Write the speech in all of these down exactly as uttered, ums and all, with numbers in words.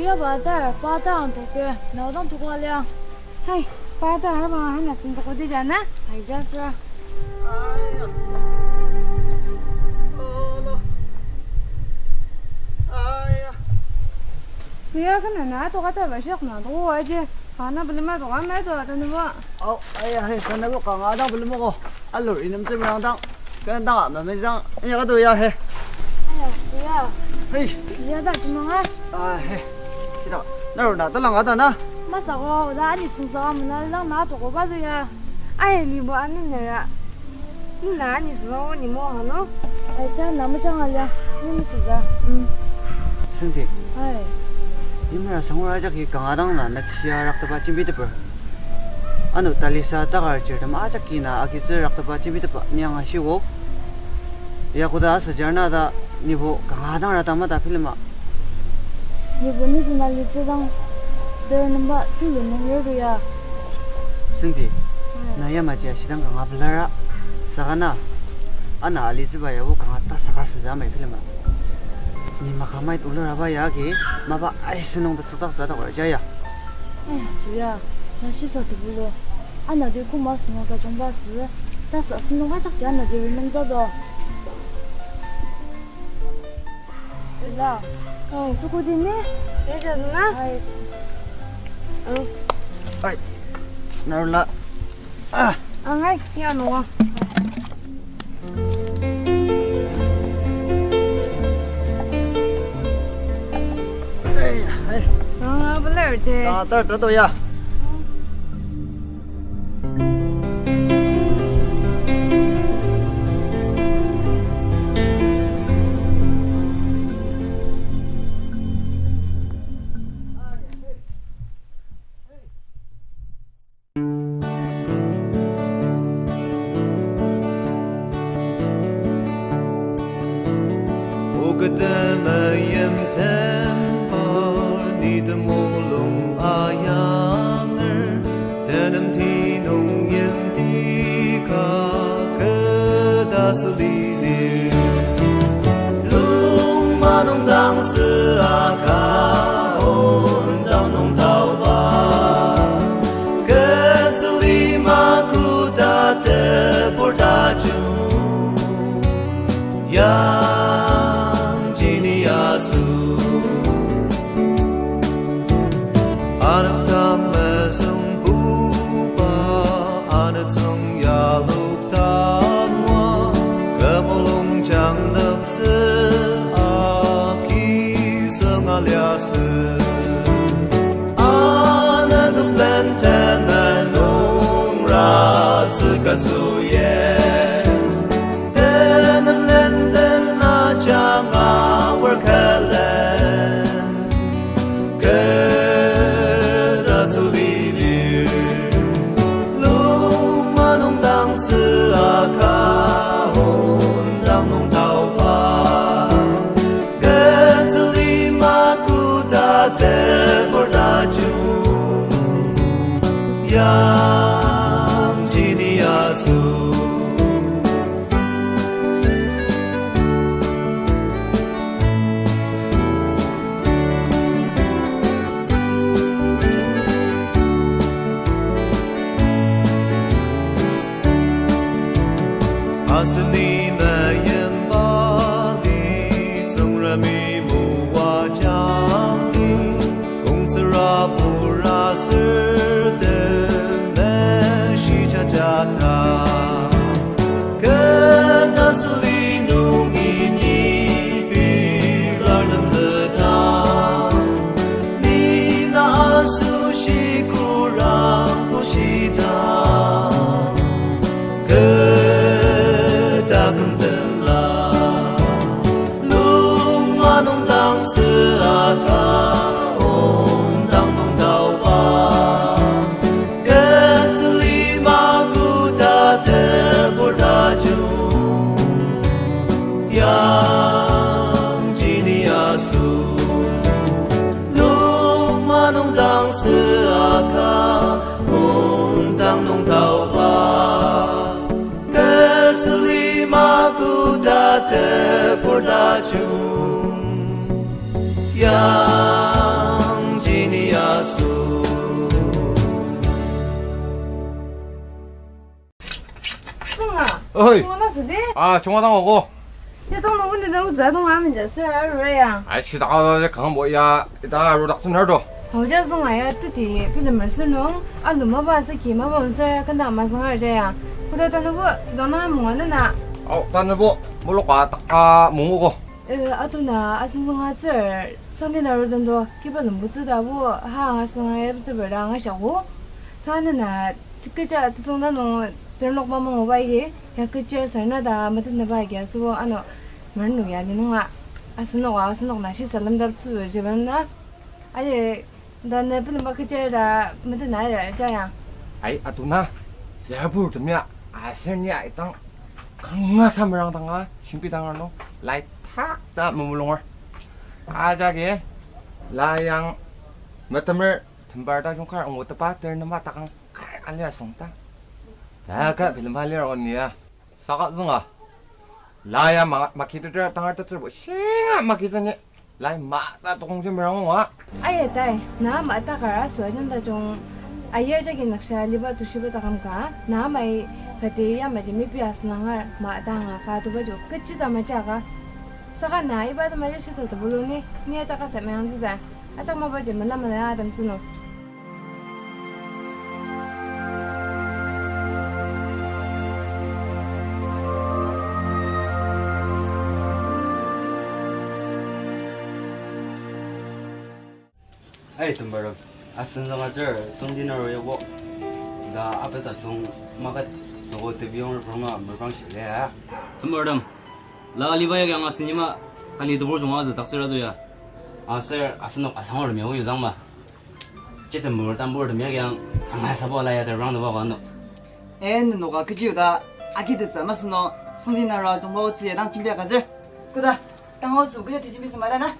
Yaba tar, pa ta ang tokpe, na dang tokwa liang. Hai, pa ta arba hana sing tokwa di jana? Hai, ja sra. Aya. Oh, no. Aya. Suya kana na tokwa ta ba shok na tokwa aji. Kana beli ma tokwa ma tokwa ta na ba. Oh, aya, hai, kana ba kanga dang beli ma ko. Alur inem temerang dang. Kena dang ama mejang, ya kado ya he. Aya, ya. Hey. Ya da chimanga. Ah, he. Kita, naru na talang ada na. Masa ko da ani sengsa mena lang na toko ba do ya. Aya, ni bo ani nera. Ni na ani sengsa ni mo hano. Ai, sa na mejang ala. Ni mo suza. Mm. Senti. Ai. Imra sangur ajak i kanga dang na nakshia rak taba chimbi teper. Ano talisa takar chirtem ajak kina agitsü raktepa chibitepa ni angashigo. Ya koda aser jarna ta nibo kanga dang rata mata bilema. Nibo ni tena litsü dang der nemba tulu nung lir ya. Senti, hmm, na yamaji ashidang kanga pelara. Saka na, ana alitsüba yabo kanga ta saka seza mai bilema. Ni makamai tularaba ya agi, mapa aisü nung tetsütak za takoa jaya. Eh, Julia, na shisa tebulo. Ana di kuma sünung tajungba sü. Tasa sünung ajak ja ana di remenza do. Julia. Oh, tuku di ni? Ya, ja, na? Ai. Oh. Ai. Narula. Ah. Angai, ya, no. Hey, hey. Ah, beler je. Ah, tar, tar, tar, ya. Oketema yimtem par ni temulung ayanger, tenem tinung yimti ka keta süli lir. Lung manung dang sü aka on dang nung taoba. Ketsü lima kuta tebur tajung yang jini asu. Anepdang mesüngbuba, anetsüng yaluk tangwa, kü mulung jangnük sü aki sünga liasü. Anaduk len temen nungra tsüka süye. Tenem len den ajanga aor külen. Keta süli lir, lung manung dang sü aka on dang nung taoba. Ketsü lima kuta tebur tajung yang jini asu. Aseni meyimba li Tsüngremi moajangni, kongtsüra pura sür teme shijajata. Kena süli nungi ni pilar nemzüta. Ni na asoshi kurang pushita. Kü taküm tenla, lung manung dang sü aka on dang nung taoba. Ketsü lima kuta tebur tajung yang jini asu. Lung manung dang sü aka on dang nung taoba. Ketsü lima kuta tebur tajung yang Oi. Chunga na südi? Ah, chunga dang ogo. Ya, tang nung wini dang uza dong amin ja sür arur ya. Ai, shidaka da kangbo ya, ita arudaktsüner do. Aoja zunga ya teti film sür nung, alu maba saki maba sür kanda mazangar ja ya. Koda tanübo, zona munga nana. Au, tanübo, muluka taka mungugo. Eh, atuna asen zunga tsür, Sunday na rudendo, kiba lembu tsüdabo, ha, nga sanga ya beteper da nga shako. Sa nena, kecha tetsüngda nung, ternok mamang oba agi, ya kecha sarna da, metet neba agi, asübo, ano, mernu ya, ni nunga, asenok, asenok na, shi salam dap tsübo, jeban na. Aji, da ne bilemba kecha da, metet na, ya, ja ya. Ai, atuna, sir pur temia, aser ni a itang, kanga samerang tanga, shimpi tanga no, lai tak ta memulungar. Ajagi, la yang metemer tembar ta jungkar angu tepa ter nema takang kai alia song ta. Ta ka film alir on ya. Saka zunga. La ya ma, makiteter tangar tetsürbo. Shinga makitsani. Lai ma ta tokong jemerang wa. Aya tai, na ma ta kara sua jang ta jung. Ayir jagi naksha liba tushiba takam ka. Na mai kati ya ma jemi pia senangar ma ta nga ka tuba jo. Kechi ta ma ja ka. Saka na iba ta ma ja shisa tabulu ni, ni ajak ka sa mayang ziza. Ajak mapa ji mena mena ya adam tsüno. Ai, tembarem. Asen zanga tsür, sung dinner yabo. Da apeta sung maket, toko tebiyong rong a merpang shile. Tembarem. La aliba ya kanga senima kali tebur junga zü taksür ado ya. Aser asenok asangur mia uyu zangma. Chitem bur tambur temia kiyang kanga sabo la ya terang deba kano. Eh, nenoka kechi oda agi tetsa maseno sendinara jungba otsi ya dang jimbi akazer. Koda, tanga otsu kechi tijimbi sema dana.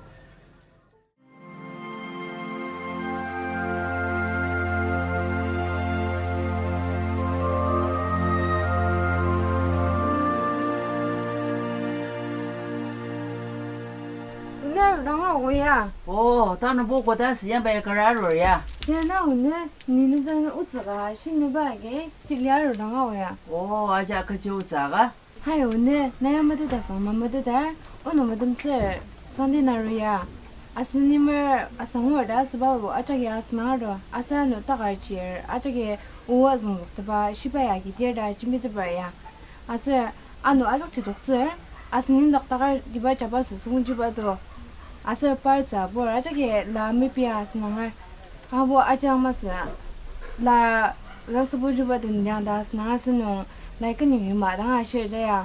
Ina rudanga oya. Oh, tanu boko ta siyang bai kara rur ya. Yana une, nini dan utsaka, shinu ba ge, chili arudanga oya. Oh, aja kechi utsaka. Hai, one, naya mate ta sang ma mate ta, ono matem tsür, sandi naru ya. Asen nimer asangur ta asüba bo ajak ya asenangar do, asa ano takar chir, ajak ya uwa züngzük teba, shiba ya kidir ta jimbi teba ya. Aser ano ajak chidok tsür, asen indok takar diba jaba su sungjiba do. Aser par tsü bor ajak ya la mipia asenangar. Abo ajang masü la, la sübujiba den liang ta sünang asünung, lai kenyongi ma dang ashir jaya.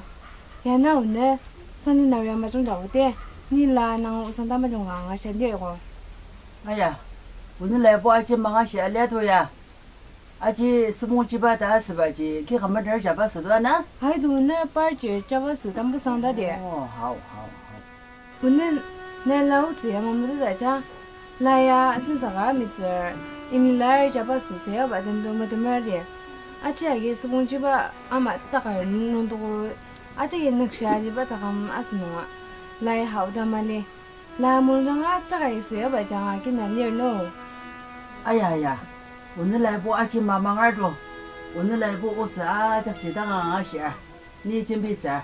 Yana une, sani naria majung da ute, ni la nang osang ta majung ka nga sha lir ko. Aya, une laibo aji mangashi alia to ya. Aji semongjiba ta asübaji, ki kamader jaba südo ana? Hai do une par ji jaba sü tambu sang ta de. Oh, hao, hao, hao. Kuni nai la otsü ya mamudüdaja, la ya sensaka mitsür, imi lar jaba süsü ya ba den do metemer di. Aji agi sübongjiba ama takar nung nungdoko, aji ya nükshia liba takam asünunga, lai hao ta mali. La mulunga takai süya ba janga kina lir no. Aya, aya. Uni laibo aji mamangar do. Uni laibo otsü ajak ji danga anga shia. Ni jembitsü.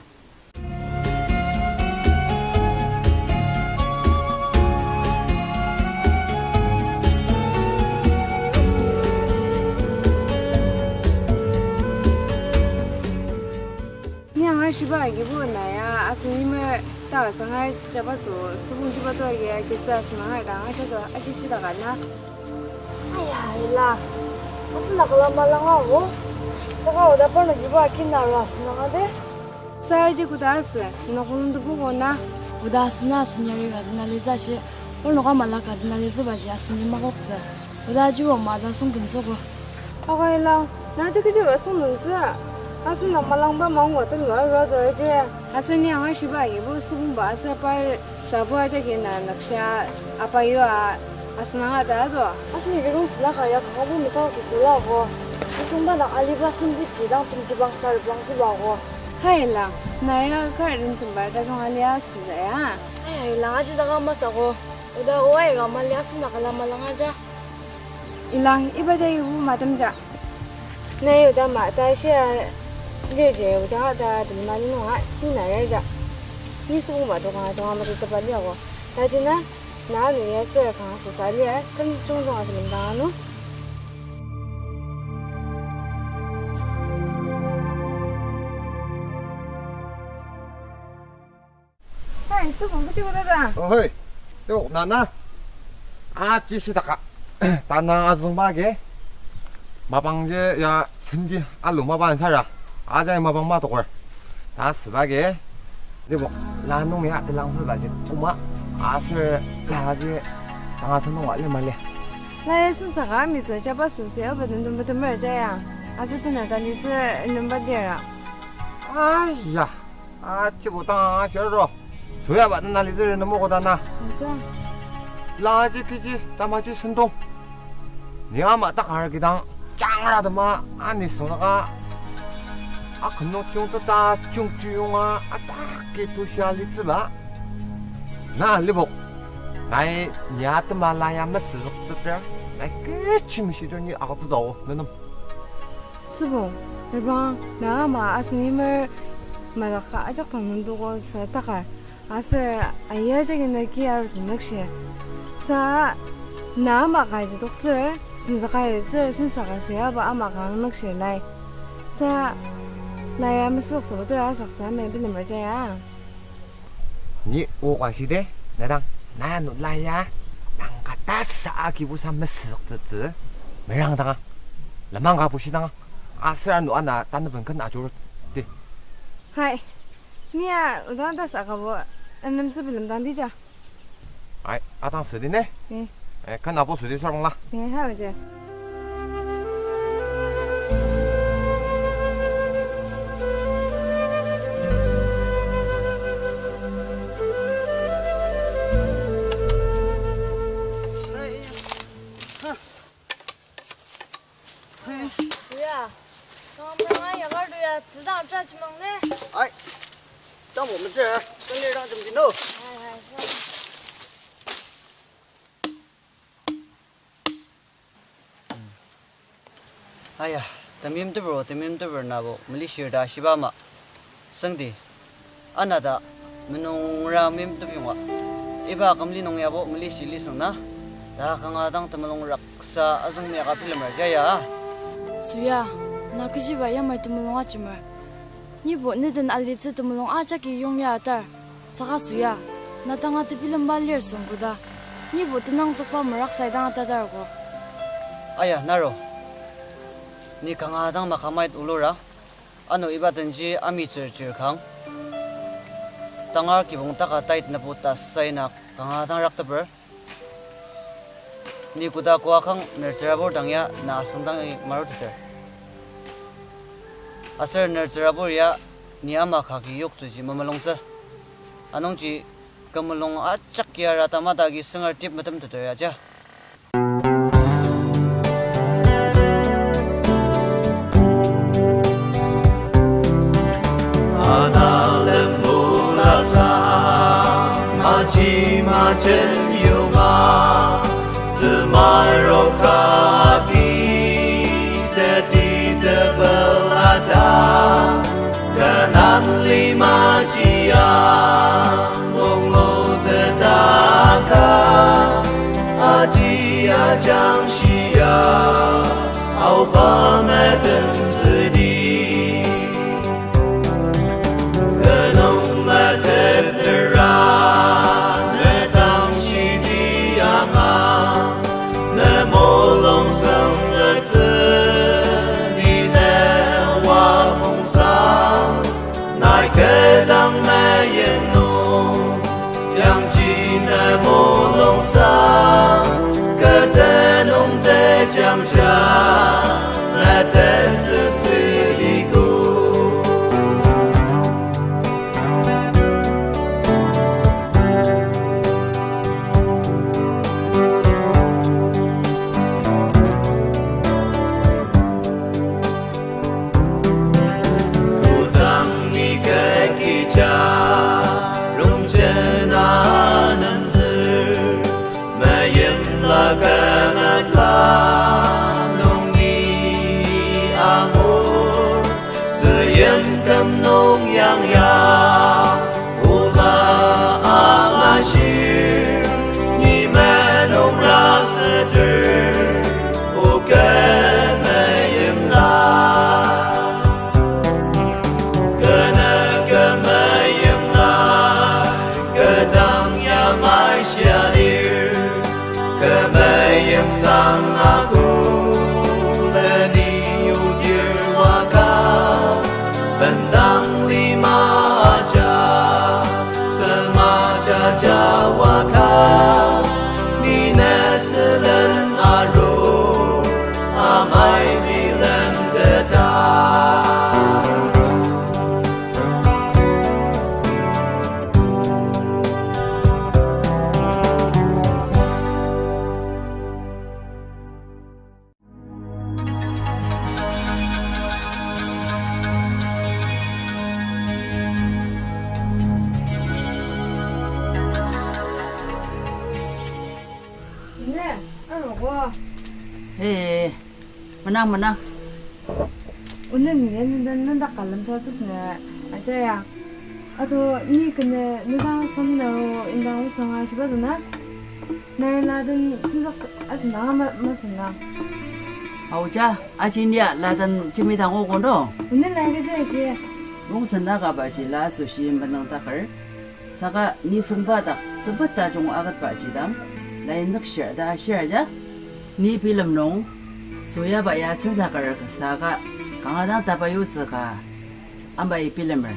Ni anga shiba agibo na ya, asen nimer ta sanga jaba sü, sübong jiba to agi agitsü asen anga dang asha to aji shida ka na. Aya, ila. Asen na kala malanga o. Saka oda parnoki ba kina ra asen anga de. Sa aji koda asü, nokong tebu ko na. Koda asü na asen yari ka dena litsü shi, parnoka mala ka dena litsü ba shi asen ni makoktsü. Koda aji o ma da sung kümtsü ko. Aka ila, na aji kechi ba sung nungtsü. Asen na malangba mangwa tenwa ra do aji. Asen ni anga shiba agibo sübongba aser par Sabo ajaki na nükshia apa yua asenanga ta do. Aseni kirong sena ka ya kangabo mesa kitsüla ko. Nisungba na aliba senditji dang tongtibang saribang züba ko. Hai lang, na ya kar rintumbar tajung alia süda ya. Hai, hai lang aji daga masa ko. Oda oai ka malia sena kala malanga ja. Ilang, iba jagi bu matem ja. Na yuda ma ta shia, Lir ji, oja ta tenem ali nunga tina ya ja. Ni sokongba to kanga tonga mati teba liago. Taji na, na anu ya ser kanga sasa lir, ken jungdong atenem dang anu. Hai, Sübong, kechi koda ta? Oh, hoi. Yo, nana. Aji shidaka. Tanü azüngba agi. Mapang ji ya semji alu mapa ansara. Aja mapang ma tokor. Ta süba agi. Libok, la nung ya telangzüba ji. Oma, aser la ji tanga senung wa lima le. La ya sensaka mitsü jaba süsü ya baden dum baden mer jaya. Aser tena ta litsü number dira. Aya. Ajibo tanga shiro. Soyaba nena litsü rena moko dana. Aja. Laji kiji tamaji sentong. Ni ama takar kidang jangra tema ani songaka. Akümnung chiyong teta chiyong chiyonga ataki tushia litsüba. Na libok. Nai ni atema la ya mesüzük tetra. Nai kechi meshito ni agütsüdao nenem. Sübong, reprang, na ama asen yimer madaka ajak dang nendoko sa takar. Aser aya jagi na ki aru tenükshi. Sa na ama ka ji toktsür, sensaka yutsür, sensaka süyaba ama ka nükshi lai. Sa la ya mesüzük sabo tera saksa me bilemer jaya. Ni o ka shide, na dang, na nu la ya, nang ka ta sa akibo sa mesüzük tsütsü, merang danga, lemang ka bushi danga, aser ano ana tanüben ken ajur, di. Hai, ni ya odang ta sa kabo, anemtsü bilem dang dija. Ai, atang südi ne? Eh. Eh, kan apo südi sarbang la. Eh, ha, oje. Ai, ya. Tong meranga yakar tu ya, tsüdang cha chimang ne. Ai, tang bo metsü, tang lir dang chimji no. Ai, ai, sa. Aya, temeim tebur, temeim tebur nabo, melishir ta shiba ama. Sengdi, anata, menungra meimtep yonga. Iba kümli nung yabo melishi lisüngna, ta kanga dang temulung raksa azüngmia ka bilemer jaya. Suya, na kechiba yamai temulung ajemer. Nibo neden alitsü temulung ajaki yongya atar. Saka Suya, na tanga tebilemba lir süng koda. Nibo tenangzükba merak saidang atadar ko. Aya, naro. Ni kanga dang makamait ulura. Ano iba denji ami tsürtsür kang. Tangar kibong taka tait napu ta saina kanga dang rakteper. Ni koda koa kang nertsürabur dang ya na asüngdangi maruteter. Aser nertsürabur ya ni ama kagi yoktsüji memelongtsü. Anungji kümülung ajak yara tamata agi süngar tip metemteter ya ja. Analem mulasa, machi machem yuma, semaroka agi, teti tebelada, kanan lima jia. Mongo tetaka, aji ajang shia, aoba metem südi. Kenung metet nera, metang shidi anga, nemulung sengzetsü, ni ne wa pongsa. Nai ketang meim nung, yangji ne mulungsa, ketenung tejangja, meten Yimküm nung yangya, ola angashir, ni menung raseter, o kü meimla. Kü nü kü meimla, kü dang yamai shia lir, kü meim sang aku, leni yudir waka, bendang lima aja, sema jaja waka, ni ne sülen aru, amai bilen teta. Ne, arogo. Eh, menang, menang. Onen ni nenden nenda kalem sa tut ne, aja ya. Ato ni kene neda samina ro indang usanga shiba dona. Nai laden sinsak asenang ama masena. Aoja, ajin ya laden jemidang ogo no. Onen nai keja shi. Rongsen na kaba ji la asoshi menang takar. Saka ni sungba dak sempet tajung agatba jidang, lai nükshir ta ashir aja. Ni bilem nung, Soyaba ya sensakar saka kanga dang tabayutsü ka, amai bilemer.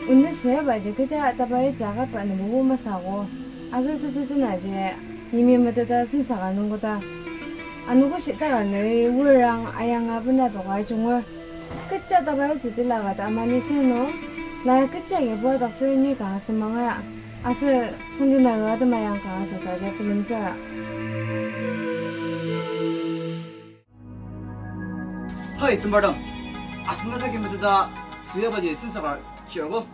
Onen Soyaba ji kecha tabayutsü agatba nungbo masü ko. Aser tetsü tena ji, yimya meteta sensakar nungbo ta. Anogo shitakar nai wurang ayanga bena toka junger. Kecha tabayutsü tila ka ta ama ni sür nung, la kecha ngi bua daktsür ni kanga semangara. Aser senti naro atema yang kanga sasa ja bilemsara. Hai, tembardang. Asen ajaki meteta Soyaba ji sensakar shir ko.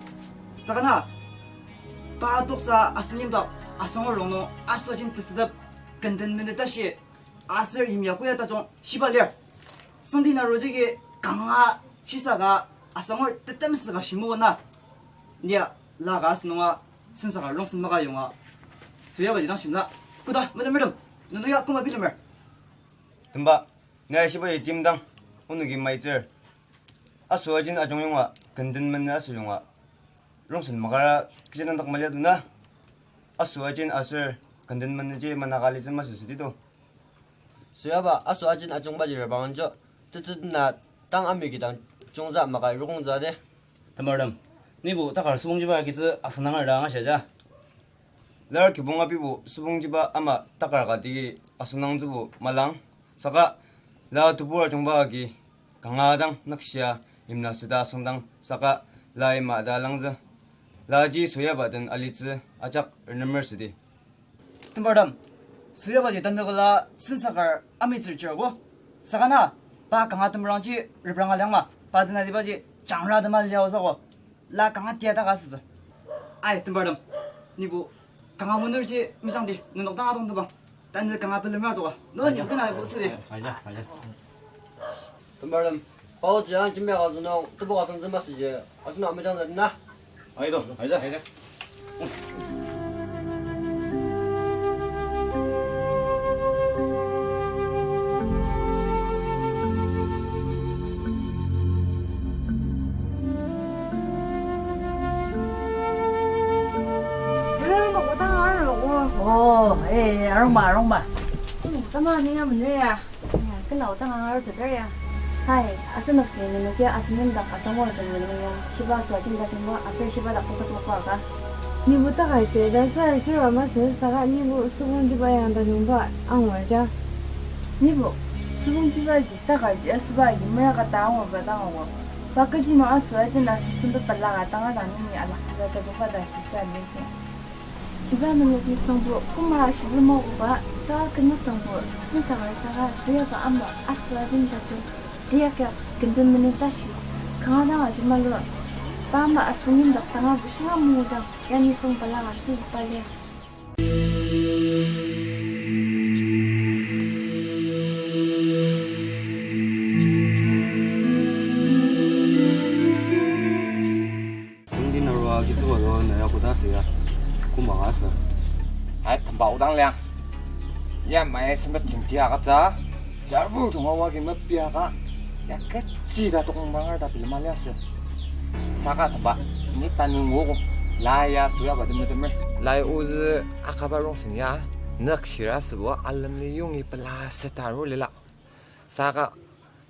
Saka na, pa toksa asen yimdak asangur rongnung asüjin tesütep kenden meneta shi aser yimya koya tajung shiba lir. Senti naro jagi kanga shisaka asangur tetemsüka shimogo na. Nia laka asenunga sensaka rongsen maka yonga Soyaba ji dang shimla. Koda, madam, madam, nenok ya koma bilemer. Temba, nai shiba ji timdang, onoki maitsür. Aso ajin ajung yonga, kenden mena aso yonga. Rongsen makara, kechi nangdak malia duna. Aso ajin aser, kenden mena ji manaka litsü masü südi to. Soyaba, aso ajin ajungba ji reprangjo, tetsü tena tang ami kidang jungza maka rukungza de. Temardem, nibo takar sübongjiba agitsü asenangar dang ashaja. Lar kibong abibo sübongjiba ama takar ka digi asenangtsübo malang, saka la tebur ajungba agi kanga dang nükshia imla süda asüngdang saka la ima ta langzü. Laji Soyaba den alitsü ajak renemer südi. Tembardem, Soyaba ji tanü kala sensakar amitsür chirgo. Saka na, pa kanga temerangji repranga liangma, pa den alibaji jangra tema liaozügo. La kanga tia taka asütsü. Ai, tembardem, nibo kanga menurji mejangdi, nenok dang atongtebang. Tanü kanga pelemer toka. No ni kena ibo südi. Aja, aja. Tembardem, pa otsü ya jembia ka sünung, tebok asüngtsü masüji, asenok mejangtsü na. Aido, aja, aja. Hello, nokotang arogo. Oh, eh, arongma, arongma. Hmm, tama ni ya mene ya. Ya, kena otang angar teter ya. Hai, asenoki nenoki asen yimdak asangor den mene ya. Shiba asua jinda jungba aser shiba dak pesak lokba ka. Nibo takar ji ta sa shiba masü saka nibo sübongjiba yang tajungba angur ja. Nibo, sübongjiba ji takar ji asüba agi meraka ta angurba dang angur. Pa kechi nung asua jin asü sempet balaka tanga dang nini alak ta tajungba ta shi sa nisi. Kiba nenoki tangbo koma shilema oba sa kenü tangbo sensaka saka Soyaba ama asü ajin tajung. Liak ya kenden menen tashi. Kanga dang aji malur. Pa ama asü yimdak tanga bushinga mungudang yani song balaka süba lir. Alo, na ya koda sü ya? Koma ka sü? Ai, temba odang liang. Ya mai semet jenti agütsü. Jabu tonga wagi mepi aka. Ya kechi ta tokong bangar ta bilema liasü. Saka temba, ni tanung ogo. Lai ya süyaba temetemer. Lai ozü akaba rongsen ya. Nükshira sübo alemli yongi pela seta rulila. Saka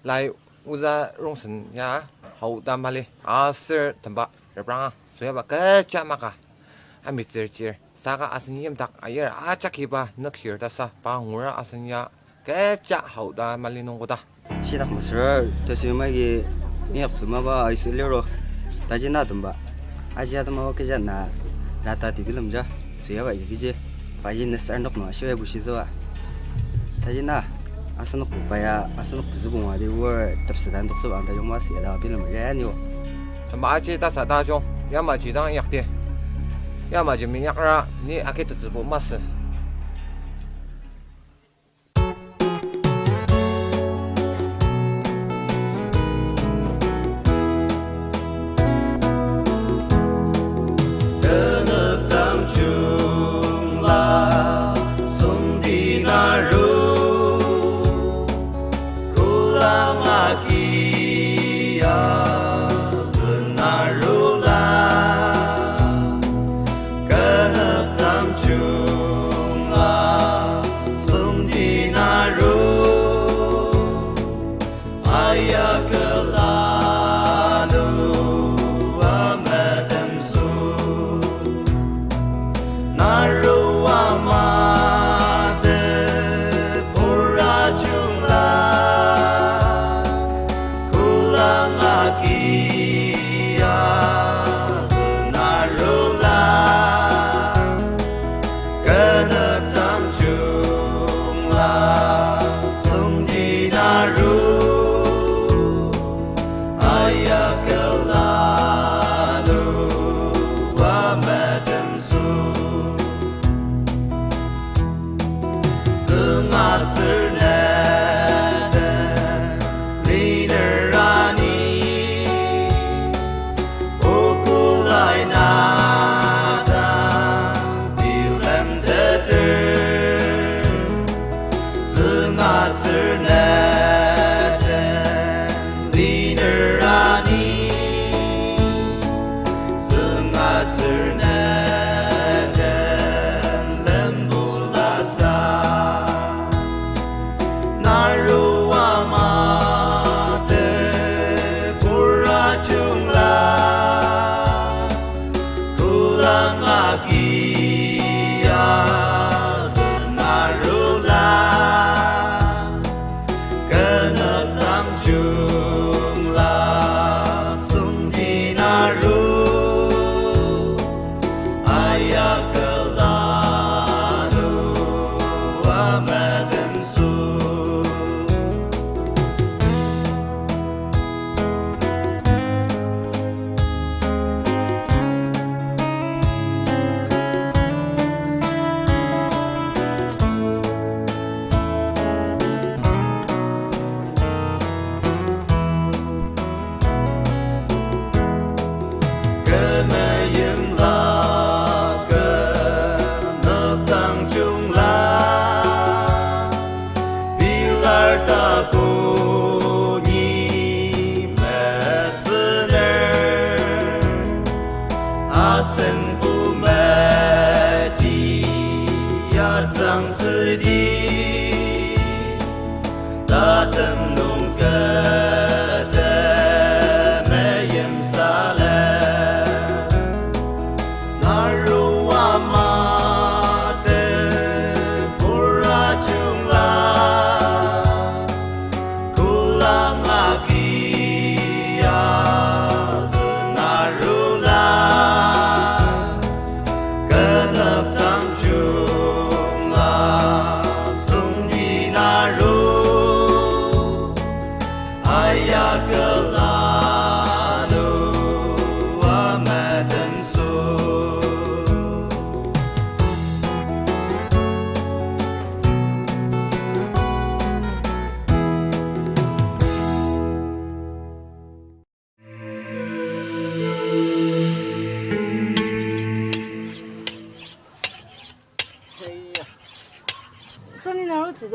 lai ozü rongsen ya hauta mali. Aser temba repranga süyaba kecha maka. Amitsür chir. Saka asen yimdak ayir ajak iba nükshir ta sa pa ngura asen ya kecha hauta mali nungkoda. Shitak mesüra, tesü magi inyak tsü mapa aisü liro. Taji na temba. Aji atema o kecha na rata tibilemja. Süyaba ya kechi. Paji nesar nok nung ashibai kushitsüba. Taji na, asenok paya, asenok pezübong adi wor tepsetan toksüba anta yongma si yada bilemer ya anio. Temba aji tasa tajung, yamaji dang inyakdi. Yamaji minyakra, ni agi tetsübo masü. Tenük dang jungla sungdi naru, kulang agia züng narula. Tenük dang jungla sungdi naru, ayakela nua metemsü. Narua mate pura jungla, kulang agia züng narula. Tenük dang jungla sungdi naru, ayakela nua metemsü. Züngatsür neten liner ani, okulai na dang bilemteter. Züngatsür neten liner ani, züngatsür neten lembulasa. Narua mate pura jungla, kulang agia züng narula. Tenük dang jungla sungdi naru, ayakela nua metemsü. Kü meimla kü nükdang jungla, pilar ta kü ni mesüner, asen pumeti yatsang südi. Tatem nung kete meimsale, narua mate pura jungla, kulang agia züng narula.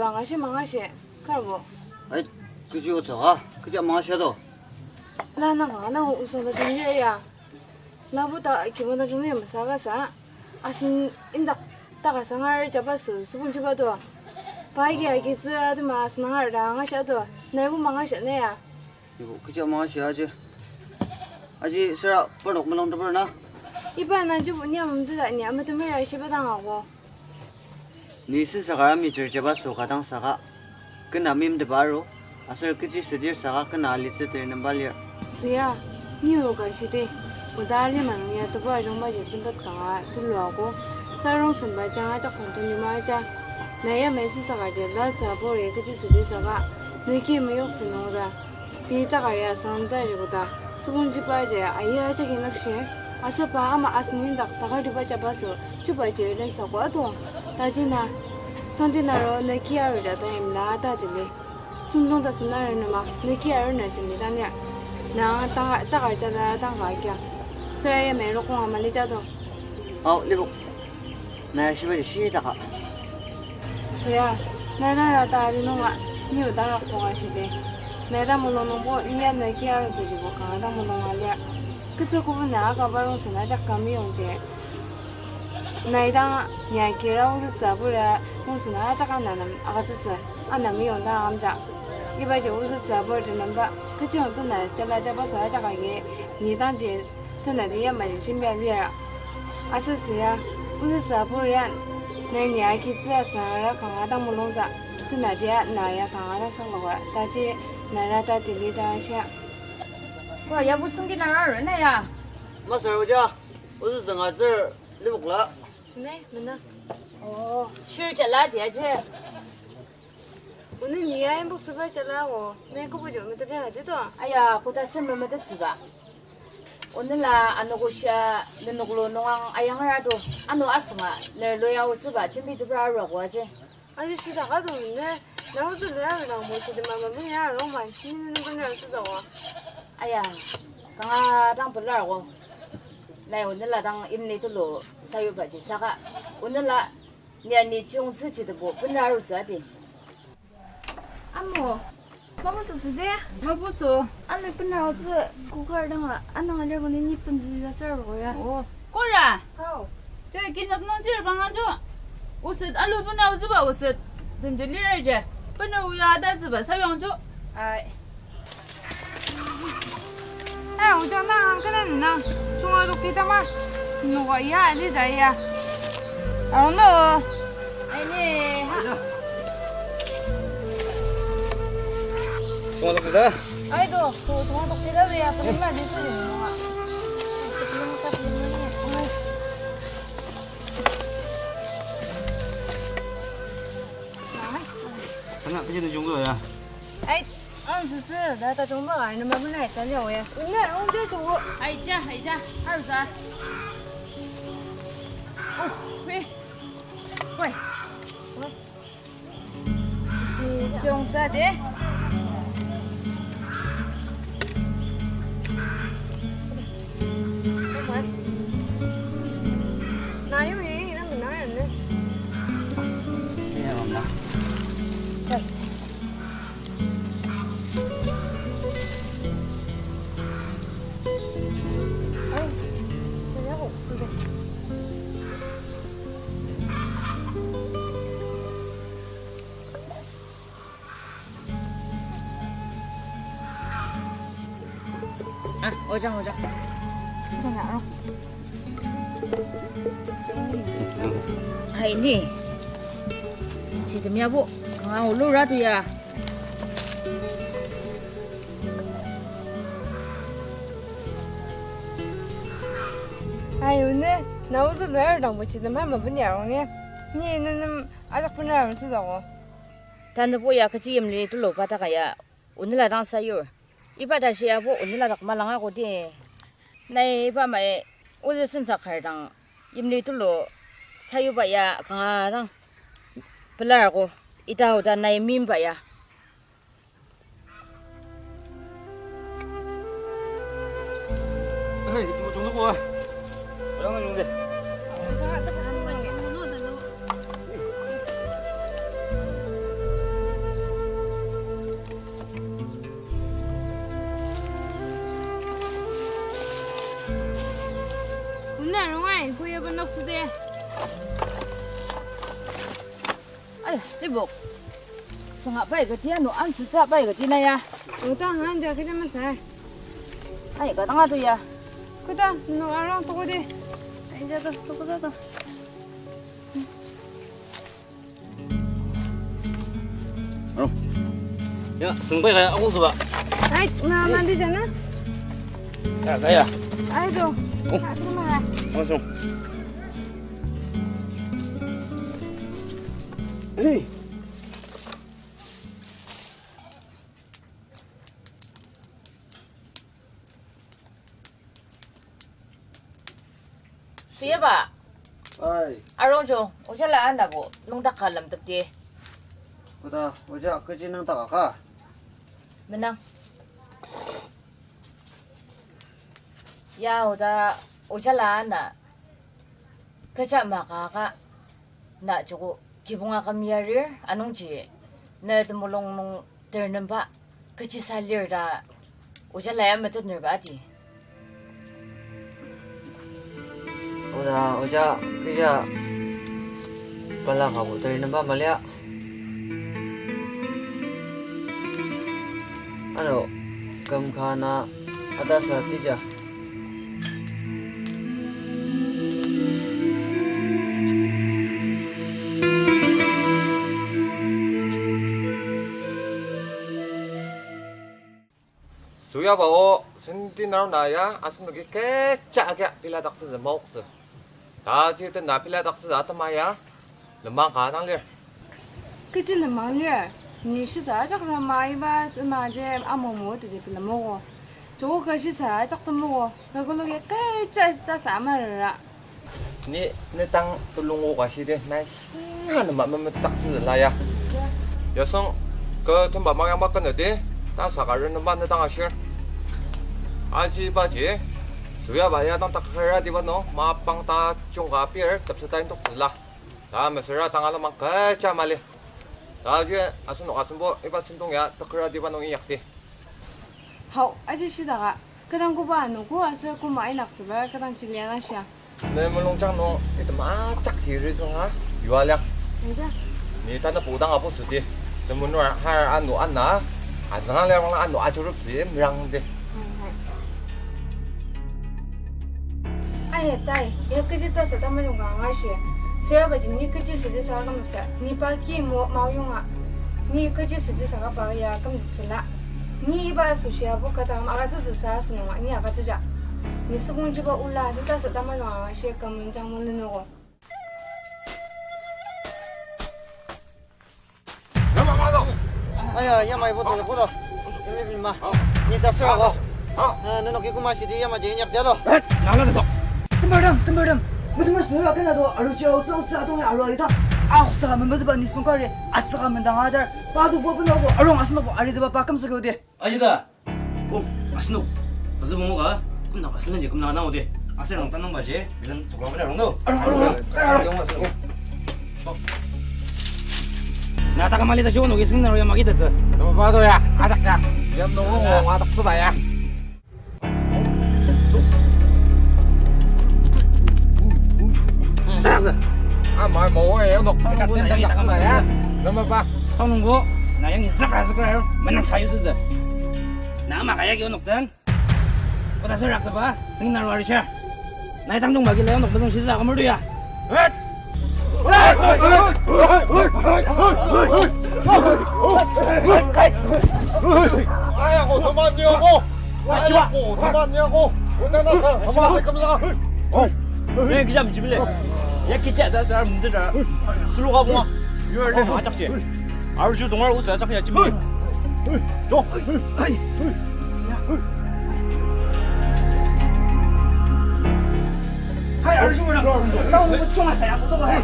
Mangashi, mangashi, karbo. Ai, kechi otsü ka, kechi mangashi ato. La nang ka, nang osang tajung ya ya. Labu ta kibong tajung ya masaka sa. Asen indak taka sangar jaba sü, sübong jiba to. Pai ki agi tsü atema asen nangar da ngashi ato. Naibu mangashi ne ya. Ibo, kecha mangashi aji. Aji sera parnok melong teper na. Iba na jibo ni amam tuda ni ama temera shiba dang ako. Ni sen saka ami jer jaba so ka dang saka. Kena mim de baro. Aser kechi sedir saka kena alitsü ter nemba lir. Suya, ni o ka shidi. Oda ali manung ya tebu ajungba ji sempat kanga tulu ako. Sarong semba jang ajak tong tong yuma aja. Na ya mai sen saka ji la tsü bori kechi sedi saka. Niki meyok senung da. Pei takar ya sang ta riko ta, sübong jiba ji ayi ajak inakshir, aser pa ama asen indak takar tiba jaba sü, chuba ji len sako ato. Taji na, sangti naro naki aru ja ta imla ta tili. Sentong ta sena renema, naki aru na jeni tanya. Na takar, takar jala tangka akia. Sera ya mai rokong ama li jato. Ao, libok. Na ya shibaji shitaka. Suya, na dang rata ali nunga, ni o dang rak songa shidi. Na dang mulung nungbo, ni ya na kia arutsü jibo kanga dang mulung alia. Ketsü kobo na aka barong sena ajak kami yongji. Na dang ni ya kira ozü tsü abura, ozü na ajak ana nem akatsütsü, ana miyong dang amja. Ibaji ozü tsü abur tenemba, kechiyong tena jala jaba sü ajak agi, ni dangji Tenati yamaji shimya lir. Aser Suya, ozü tsü abur ya, nai ni agi tsü asangara kanga dang mulungtsü, tenati ya na ya kanga dang sangloker, taji na rata tili ta shia. Wa, yabo sengki na raru na ya. Masar oja, ozü zanga tsür libokla. Ne, mena. Oh, shir jala dia je. Onü ni ya inbox süba jala o, ne kobo jo metet ya di to. Aya, koda ser memetettsüba. Onüla anogo shia nenoklu nungang ayangara do. Ano asünga, ner loya otsüba, jembi tebra arua ko aji. Aji shida ka do ne, na ozü loya arudang bo shida mama bini arung man, ni ne bini arung süda wa. Aya, kanga dang pelar ko. Nai onüla dang imli tulu sayuba ji saka. Onüla Ni ani chiyongtsü jitebo bena arutsü adi. Amo, mabusü süde? Mabusü. Ano bena arutsü cooker danga, anang alir kuni ni penzi ya tsür ko ya. Oh, Kora. Hao. Jai kinap nung jir bang ajo. Oset alu bena arutsüba oset. Zemje lira je. Bena uya ada tsüba sayong jo. Ai. Eh, ojang na ang kena nang chunga dok ti tama. Noka ya, ali za ya. Ang no. Ai ni. Chunga dok ti ta? Ai do, chunga dok ti ta ya. Pernah di tu ni. Kana, kecil ni chunga ya. Ai. Ang sütsü, da ta chungba ka, nima bena ita liao ya. Ina, ang ja chungbo. Ai ja, ai ja, ang sa. Oh, wei. Wei. Wei. Si chungsa de. Na yong ye, ina bena ya ne. Ya, mama. Wei. Ah, ojang, ojang. Ojang ya, ojang. Ai ni. Sitem yabo, kanga ulu ratu ya. Ai, uni, na ozü loyar dang buchi dem ama bini arung ni. Ni nenem ajak bena arung tsü dako. Tanübo ya kechi yimli tulu pa ta ka ya, onila dang sayur. Iba tashi yabo onila dak malanga kodi. Nai iba mai ozü sensa kar dang yimli tulu sayuba ya kanga dang pelar ko ita oda nai mimba ya. Hey, itu cuma ko. Orang yang ni. Yaba noktsüdi. Ai, Libok. Sünga pai kati ano ansüsa pai kati na ya. Oda, anja kati masai. Ai, ka tanga tu ya. Koda, no arang toko di. Ai, ja to, toko ja to. Aro. Ya, sengbai kaya aku suba. Ai, na, na di jana? Ya, kaya. Ai, do. Oh. Ka, sengbai kaya. Oh, song. Hey. Siyaba. Ai. Arong jo, ojala anabo, nungdaka lemtepdi. Oda, oja, kechi nungdaka ka? Menang. Ya, oda, ojala ana. Kecha maka ka. Na joko kibong aküm yarir anungji, na temulung nung ternemba kechisa lir ta oja laya metet nerba ati. Oda oja kecha pala kabo ternemba malia. Ano, küm ka na atasa tija. Suyaba o, senti naruna ya, asenoki kecha agia piladaktsütsü maoktsü. Taji tena piladaktsütsü atema ya, lemang ka dang lir. Kechi lemang lir, ni shisa ajak rama iba tema je amomo tete pila mogo. Joko ka shisa ajak temogo, ka kuluki kecha tasa amarara. Ni, ni tang tulungo ka shidi, na shinga nema memetaktsü la ya. Yasung, ka temba mayang ba kena di, ta saka ren nema ne dang ashir. Aji baji, Suyaba ya dang takara diba nung, mapang ta chungka pir, tepseta indoktsüla. Ta mesüra tanga lemang kecha mali. Ta ji asenok asenbo iba sentong ya takara diba nung inyakdi. Hau, aji shidaka, kadang koba anogo aser koma inaktsüba kadang chiliana shia. Ne mulungjang nung item ajak ji rizünga yualiak. Aja. Ni tanü pudang apu südi. Temenur har ano ana, azünga lerang ano ajurupji merangdi. Hai, hai. Aya tai, ya kechi tasa tamajung ka angashi. Seyabaji ni kechi süji sa kümja, ni pa ki mo maoyonga. Ni kechi süji saka pa ya kümzüksüla. Ni iba asoshi apu kadang agütsütsü sa asünunga ni agütsüja. Ni sükongjiba ola, sita sa tamajung angashi kümjang mulenogo. Aya, yamai bodo, bodo. Imi bima. Ni tasür ako. Ah, nenoki koma shidi yamaji inyak jado. Eh, nala jado. Temberdam, temberdam. Metemer sura kena do, aru jia utsa, utsa atong ya aru alita. Aok saka memedeba ni sungkari, atsaka mendang adar. Padu bo bena bo, arong asenok bo, ari deba pa kümsüke odi. Ajida. Oh, asenok. Pezü bongo ka. Kümna ba selen je kümna nang ode. Aser rong tanang ba je. Bilen tsokla bena rong do. Arong, arong, arong. Arong, arong, asenok. Oh. Na ta kamali ta jiwo noki sing na ro ya magi ta tse. Nama ba do ya. Ajak ya. Yam nung rong rong ajak tu ba ya. Ah, ma, ma, oh, ya, nok. Ajak tu ba ya. Nama ba. Tong nungbo. Na yang izak ra zak ra. Menang sayu sese. Na ma kaya ki onok tang. Koda sür raktepa, singin aru arishar. Nai tangdong bagi leonok mezüng shiza kamur tuya. Aya ko teman niya ko. Aya ko teman niya ko. Utana sa, teman niya kemla. Oi. Nai kijam jibile. Ya kicha da sa mendera. Suluka bunga. Yur le ajak je. Arju tongar utsa sak ya chimney. Jo. Hai, arju mana? Tahu betul masa ya, tahu, hai.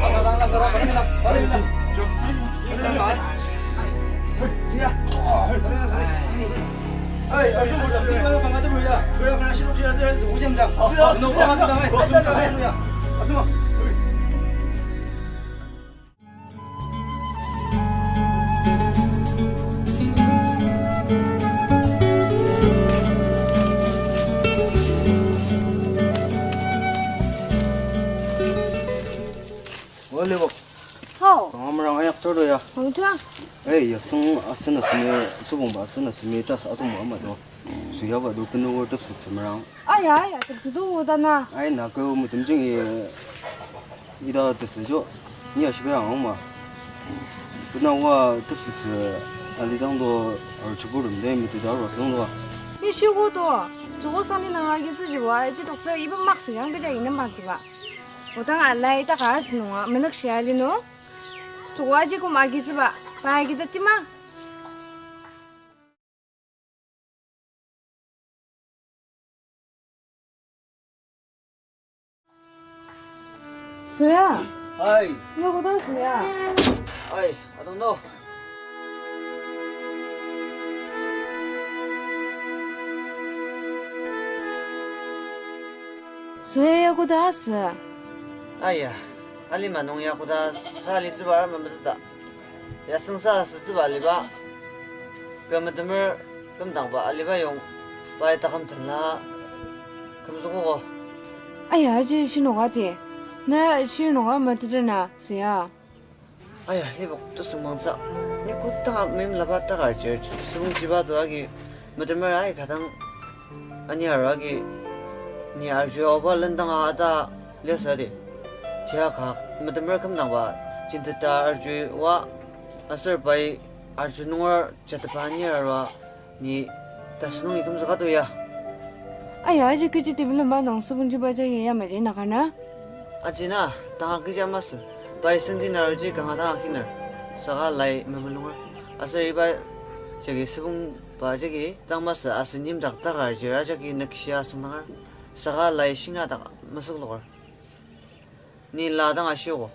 Asa dang, asa dang, balik na, balik na. Jo. Siya. Balik na, balik. Hey, arju mo, tapi mana bang ada mo ya? Bera kana sih lo cia cia cia, ujam jam. Ano bang ada mo? Asuma. Ro ya. Hongja. Ai, yaseng asen asemi, sobongba asen asemi, tas atongba ama do. Suyaba do kenu wor tepset semerang. Aya, aya, tepset do tana. Ai, na ke metemjang i, ida tese jo. Ni ashiba yang ma. Kuna wa tepset se, alidang do, ar chubu rum de, mete da ro song do. Ni shugo do. Joko sani nang agi tsü jiwa, ji toksa iba mak se yang keja inem ban tsüba. Otang alai ta ka asenunga, menek shi ali no. Joko aji kom agi tsüba, pa agi da tima. Suya. Ai. Ni koda Suya? Ai, atong no. Suya ya koda asü? Aya, alima nung ya koda sa alitsüba ara memeteta. Yaseng sa asütsüba aliba, kü metemer kümdangba aliba yong pai taküm tenla kümzükogo. Aya, aji shinoka ti. Na shinoka meteter na, Suya. Aya, libok tusung mangsa. Ni kotanga mim laba takar chir, subung jiba tu agi metemer ai kadang ani aru agi ni arju oba lendang ata liasadi. Tia ka metemer kümdangba jinteta arju wa aser pai arju nunger jatepa ni arua ni tasunung ikümzüka tu ya. Aya, aji kechi tebilemba nung subung jiba jagi yamaji nakana? Aji na, tanga kecha masü. Pai senti naruji kanga tanga kiner. Saka lai memelunger. Aser iba jagi subung ba jagi tang masü asen yimdak takar jira jagi nükshia asüngdanger. Saka lai shinga dak mesükloker. Ni la dang ashiogo.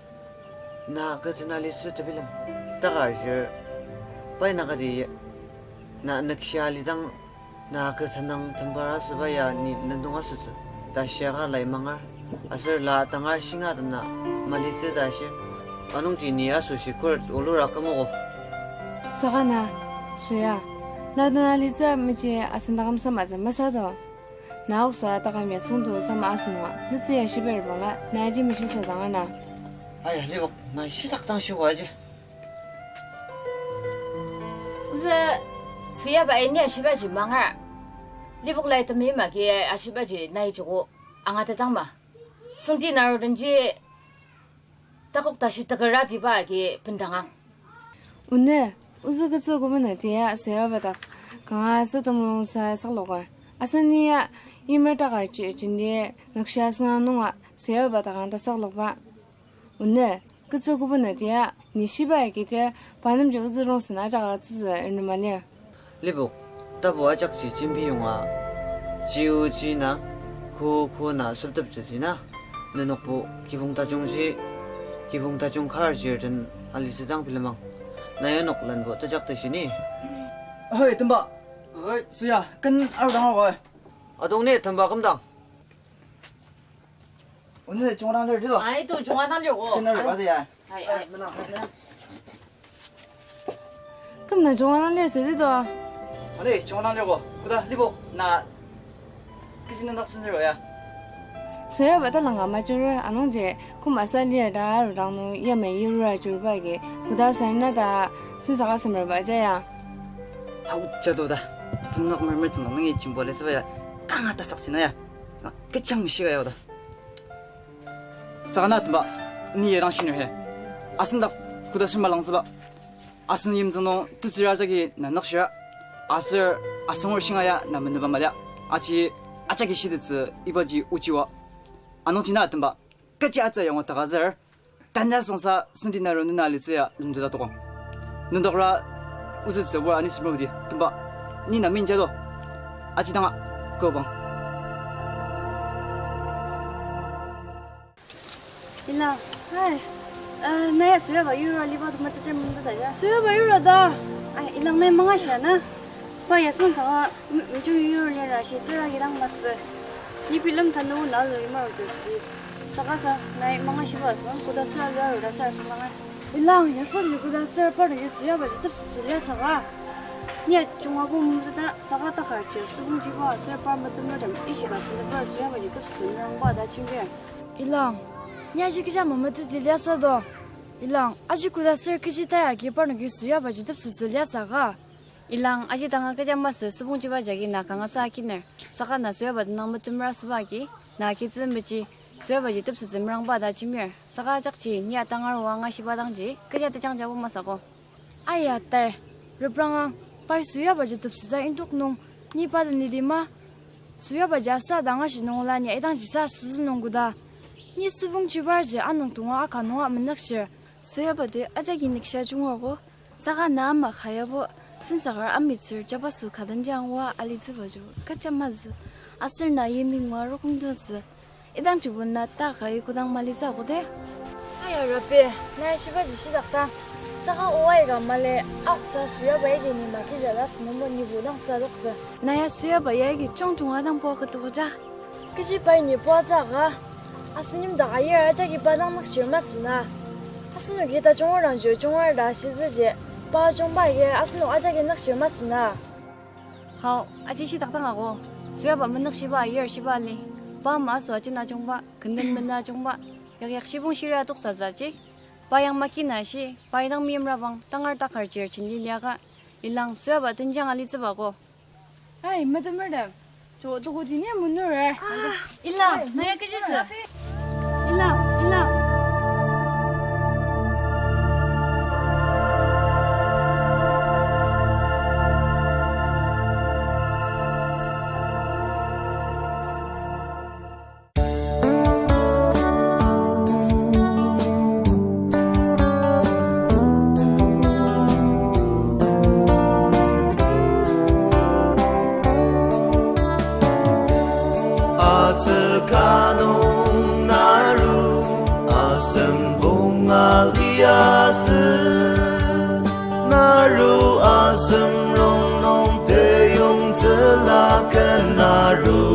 Na kü tena litsü tebilem. Takar jir. Pai na kati na nükshia lidang na kü tenang tembar asüba ya ni lendong asütsü. Ta shiaka lai mangar. Aser la tangar shinga tena malitsü ta shi. Anungji ni asoshi kurt ulura kümogo. Saka na, Suya. La tena litsü meji asen taküm samatsü masado. Na aoksa taküm ya süngdo sama asünunga, netsü ya shiber bangla, na aji meshisa dang ana. Aya, libok, na shitak dang shiwa aji. Uza, Suya ba ini ashibaji manga. Libok lai temi magi ashibaji nai joko, anga tetang ma. Senti narudenji, takok tashi takera tiba agi bendangang. Une, ozü kütsü kübena tia Suya ba dak kanga sütem lungsa sakloker. Asen ni ya yimer takar chi jindi nükshia asünga nunga Suya ba dak ang ta saklokba. Une, kütsü kübena tia ni shiba agi tia panemji ozü rongsen ajak atsütsü ernema lir. Libok, tapu ajakji jembi yonga, jiu ji na, ku ku na süpteptsü ji na, nenokbo kibong tajungji, kibong tajung kar jirden alitsü dang bilemang. Na ya nok lanbo tajak ta shini. Hoi, Temba. Hoi. Suya, ken arudang ako. Adong ni Temba kümdang. Onen junga dang lir tilo. Ai, to junga dang lir ko. Kena lir ba ya. Ai, ai. Mena. Kümna junga dang lir südi to. Ani junga dang lir ko. Koda libo na. Kisi na nak senzero ya. Suya ba ta langa majur anungji kum asa lir ta arudang nung yamai yurura jurba agi. Koda sarna ta sensaka semer ba jaya. Hau jado da. Tenak mermer tsündang nungi jimbo le süba ya. Kanga tasak sina ya. Na kechang mishika ya da. Saka na Temba, ni ya dang shiner he. Asen dak koda shimba langzüba. Asen yimtsü nung tetsüra jagi na nakshira. Aser asengur shinga ya na menüba malia. Aji ajagi shitettsü ibaji ochiwa. Anungji na Temba, kechi atsa yango takazür. Tanya sangsa senti naro nena alitsü ya lemteta tokang. Nendokra ozü tsübur ani semer odi. Temba, ni na minja do. Aji danga, kobang. Ila. Hai. Eh, na ya Suya ba yura liba tu mata termin ta ya. Suya ba yura da. Ai, ilang na manga shia na. Pa ya sung kanga, mi-, mijung yur lir na shi tera gidang masü. Ni bilang tanu na lu ima utsüsü. Saka sa, nai manga shiba asang, koda sera lu aru da sera sung langai. Ilang, ya sa li koda sera par ya Suya ba jitep sili saka. Ni ya junga bu muda saka ta karchi, subung jiba sera par mutum mutum, ishi ka sini par Suya ba jitep sili rang ba da chimbe. Ilang, ni ya shi kija mama titi lia sa do. Ilang, aji koda ser kechi tai agi parnoki süyabaji tepsetsü liasaka. Ilang, aji tanga kecha masü sübongjiba jagi na kanga sa akiner. Saka na süyaba tenang metemera süba agi, na kitsü meji süyabaji tepsetsü merangba ta jemir. Saka ajakji ni atangar oa angashiba dangji, kecha tejangja bo masako. Aya tai, reprangang, pai süyabaji tepseta indok nung, ni pa den lidi ma? Süyabaji asa dang ashi nung la ni idangji sa süzü nung koda. Ni sübongjibarji anung tonga aka nunga menükshir. Süyabati ajaki nükshia jungogo. Saka na ama kayabo, sensaker amitsür jabaso kadenji angua alitsübaji kecha mazü. Aser na yimingma rokongtetsü. Idangjibo na ta kai kodang malitsü ako de. Aya Rabi, na ya shibaji shidak ta. Saka oaika mali, aoksa süyaba agi ni makija ta sünungbo nibo dang sadoktsü. Na ya süyaba ya agi chongchong adang pua ketukoja. Kechi pai ni puatsü aka. Asen yimdak ayir ajaki pa dang nükshir masü na. Asenoki tajungur dang jur jungur ta shitsüji. Pa jungba agi asenok ajaki nükshir masü na. Hao, aji shidak dang ako. Süyaba menükshiba ayir shiba li. Pa ama asü ajina jungba, kenden mena jungba. Yak yak shibong shira toksatsü ji. Pa yang makina shi, pa idang meimrabang, tangar takar chir chindi liaka. Ilang süyaba tenjang alitsüba ko. Ai, metemertem. Jo, joko tini munur. Ilang, na ya kejisü. Ilang, ilang. Atsü ka nung naru asem punga liasü, naru asem rongnung teyongtsüla ken naru.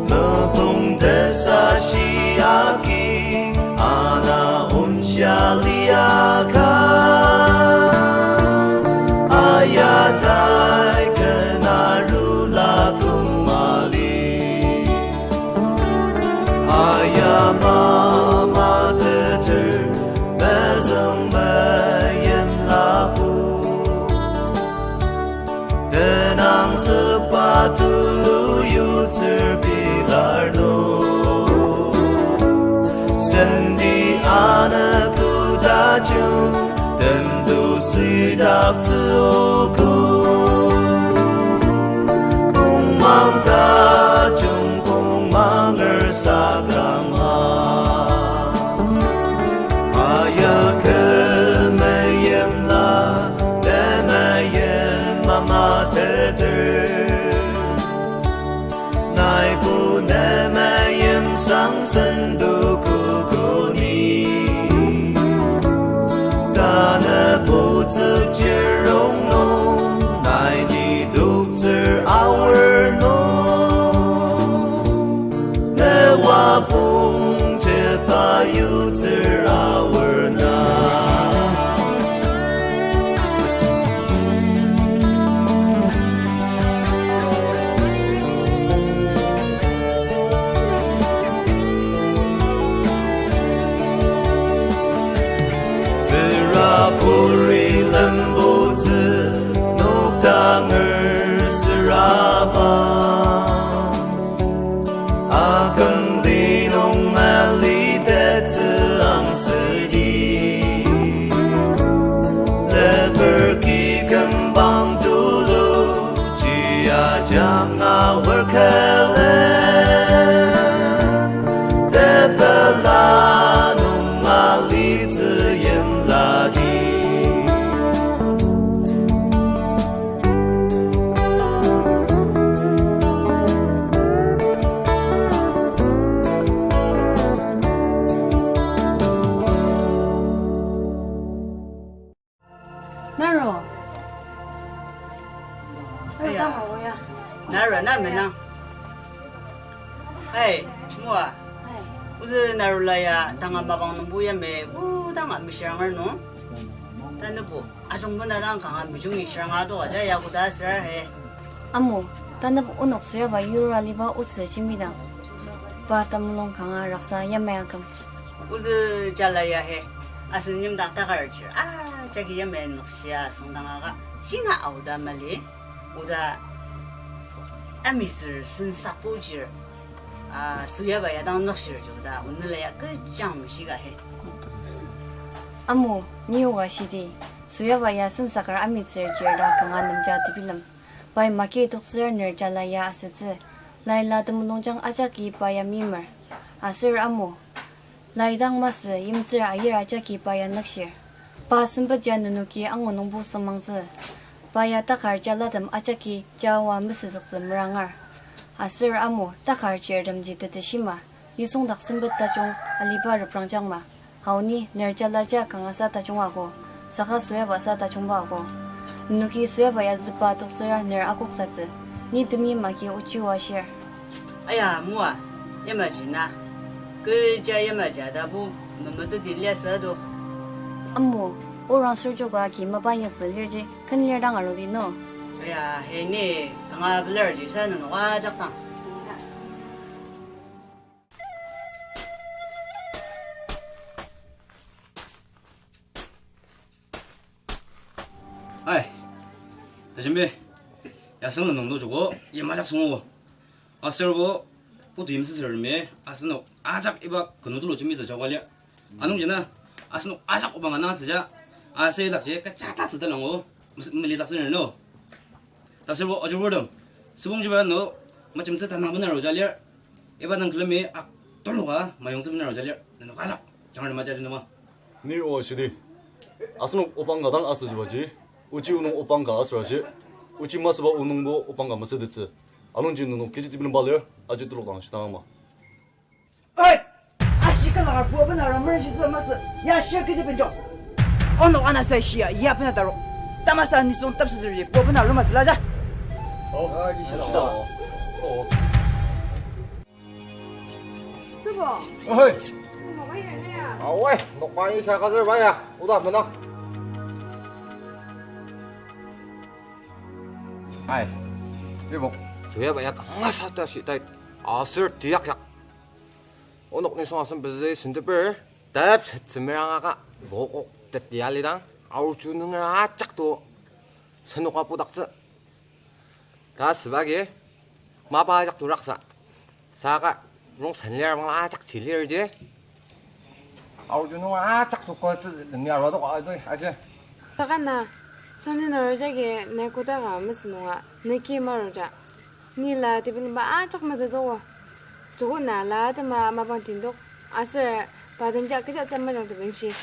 Mepung tesashi agi ana onshia liaka, ayatai ken naru la kümali. Aya mama teter mezüng meyen lapu. Tenangzükba tulu yutsür pilar nung. Sendi ana kutajung temtu südaktsü oku. Kongmang tajung kongmanger sakang. Aya kü meyimla, ne meyim mama teter. Nai bu ne meyim sangsen tu kukuni. Tanü putsük chirong nung, nai ni duktsür aor nung. Ne wapung jepa yutsür aor na. Tsüraburi lembutsü nokdanger süraba. Akümli nung malitettsü angsüdi. Leper ki kümbang tulu, jia janga werkele. Tepela nung alitsü yimladi. Naro. Aya. Naro, na menang. Hai, mua. Hai. Ozü Naro la ya tanga mapang nungbo yamai, o tanga mishiranger nung. Tanübo, ajungbo na dang kanga mijungi shiranga to aja ya koda süra he. Amo, tanübo onok süyaba yura liba otsü jembidang. Pa temulung kanga raksa yamai aküm. Ozü jala ya he, asen yimdak takar chir, ah, jagi yamai nükshia sengdang aka, shina aoda mali, oda amitsür sen sakbo chir, ah, Suyaba ya dang nükshir ji oda, onela ya kejang mishika he. Amo, ni oa shidi, Suyaba ya sen sakar amitsür chir ta kanga nemja tebilem. Pai maki toktsür ner jala ya asütsü. Lai la temulungjang ajaki pa ya mimer. Aser amo. Lai dang masü yimtsür ayir ajaki pa ya nükshir. Pa sempet ya nenoki angu nungbo sengmangtsü. Pa ya takar jalatem ajaki jawa mesüzüktsü merangar. Aser amo takar chirtemji teteshima. Nisung dak sempet tajung aliba reprang jangma. Aoni, ner jala ja kangasa tajung ako, saka Suyaba sa tajungba ako. Nenoki Suyaba ya züba toktsüra ner akoksatsü, ni temi maki ochi oa shir. Aya, moa, yamaji na. Kecha yamaji adabo memeteti liasü do. Amo, orang surjoka ki mapa nyaktsü lirji, ken lir dang arudi no. Aya, hei ni, kanga belar ji sa nenoka jakdang. Ai, tajembi, yasüng nung do joko, yimajak süngo. Aser bo, putu yimsüsürmi, asenok ajak iba kenu tulu jembitsü jawa lir. Anungji na, asenok ajak obang ana asüja, aser idakji kecha tatsü talango, mes-, meli tatsü no. Taser bo, ajuburtem, sübong jiba no, majemtsü tanang benaru ja lir. Iba nung külemi ak tuluka mayongtsü benaru ja lir. Nenok ajak, jangar nema jaji nema. Ni oa shidi. Asenok obang ka dang asüjibaji, ochi onung obang ka asüraji, ochi masüba onungbo obang ka masütettsü. Anungji nenok kechi tebilemba lir, aji telok dang shidang ama. Oi! Ashi kalagar pua bena ramer shitsü masü, ya shir kechi benjok. Onok ana sai shia, ya bena taro. Tamasa nisung tapsüteri pua bena ruma süla ja. Oh, shida. Oh. Tsübo. Ohoi. Nokba yar na ya? Awe, nokba yi shaka zür ba ya. Oda mena. Ai. Ibo. Suyaba ya kangasa ta shi tai. Aser tiyak yak. Onok nisung asen pezü senteper. Tep setsemerang aka. Bokok teti alidang. Aochu nungra ajak to. Senoka pudaktsü. Ta süba agi, mapa ajak turaksa. Saka rongsen lir bangla ajak chilir ji. Aochu nung ajak tukotsü ni arodok adoi aji. Saka na, sani na roja agi na koda ka mesü nunga, na ki ma roja. Ni la tebilemba ajak mata toko. Joko na la atema mapang tindok. Aser pa tenja kecha temajang tebenshi.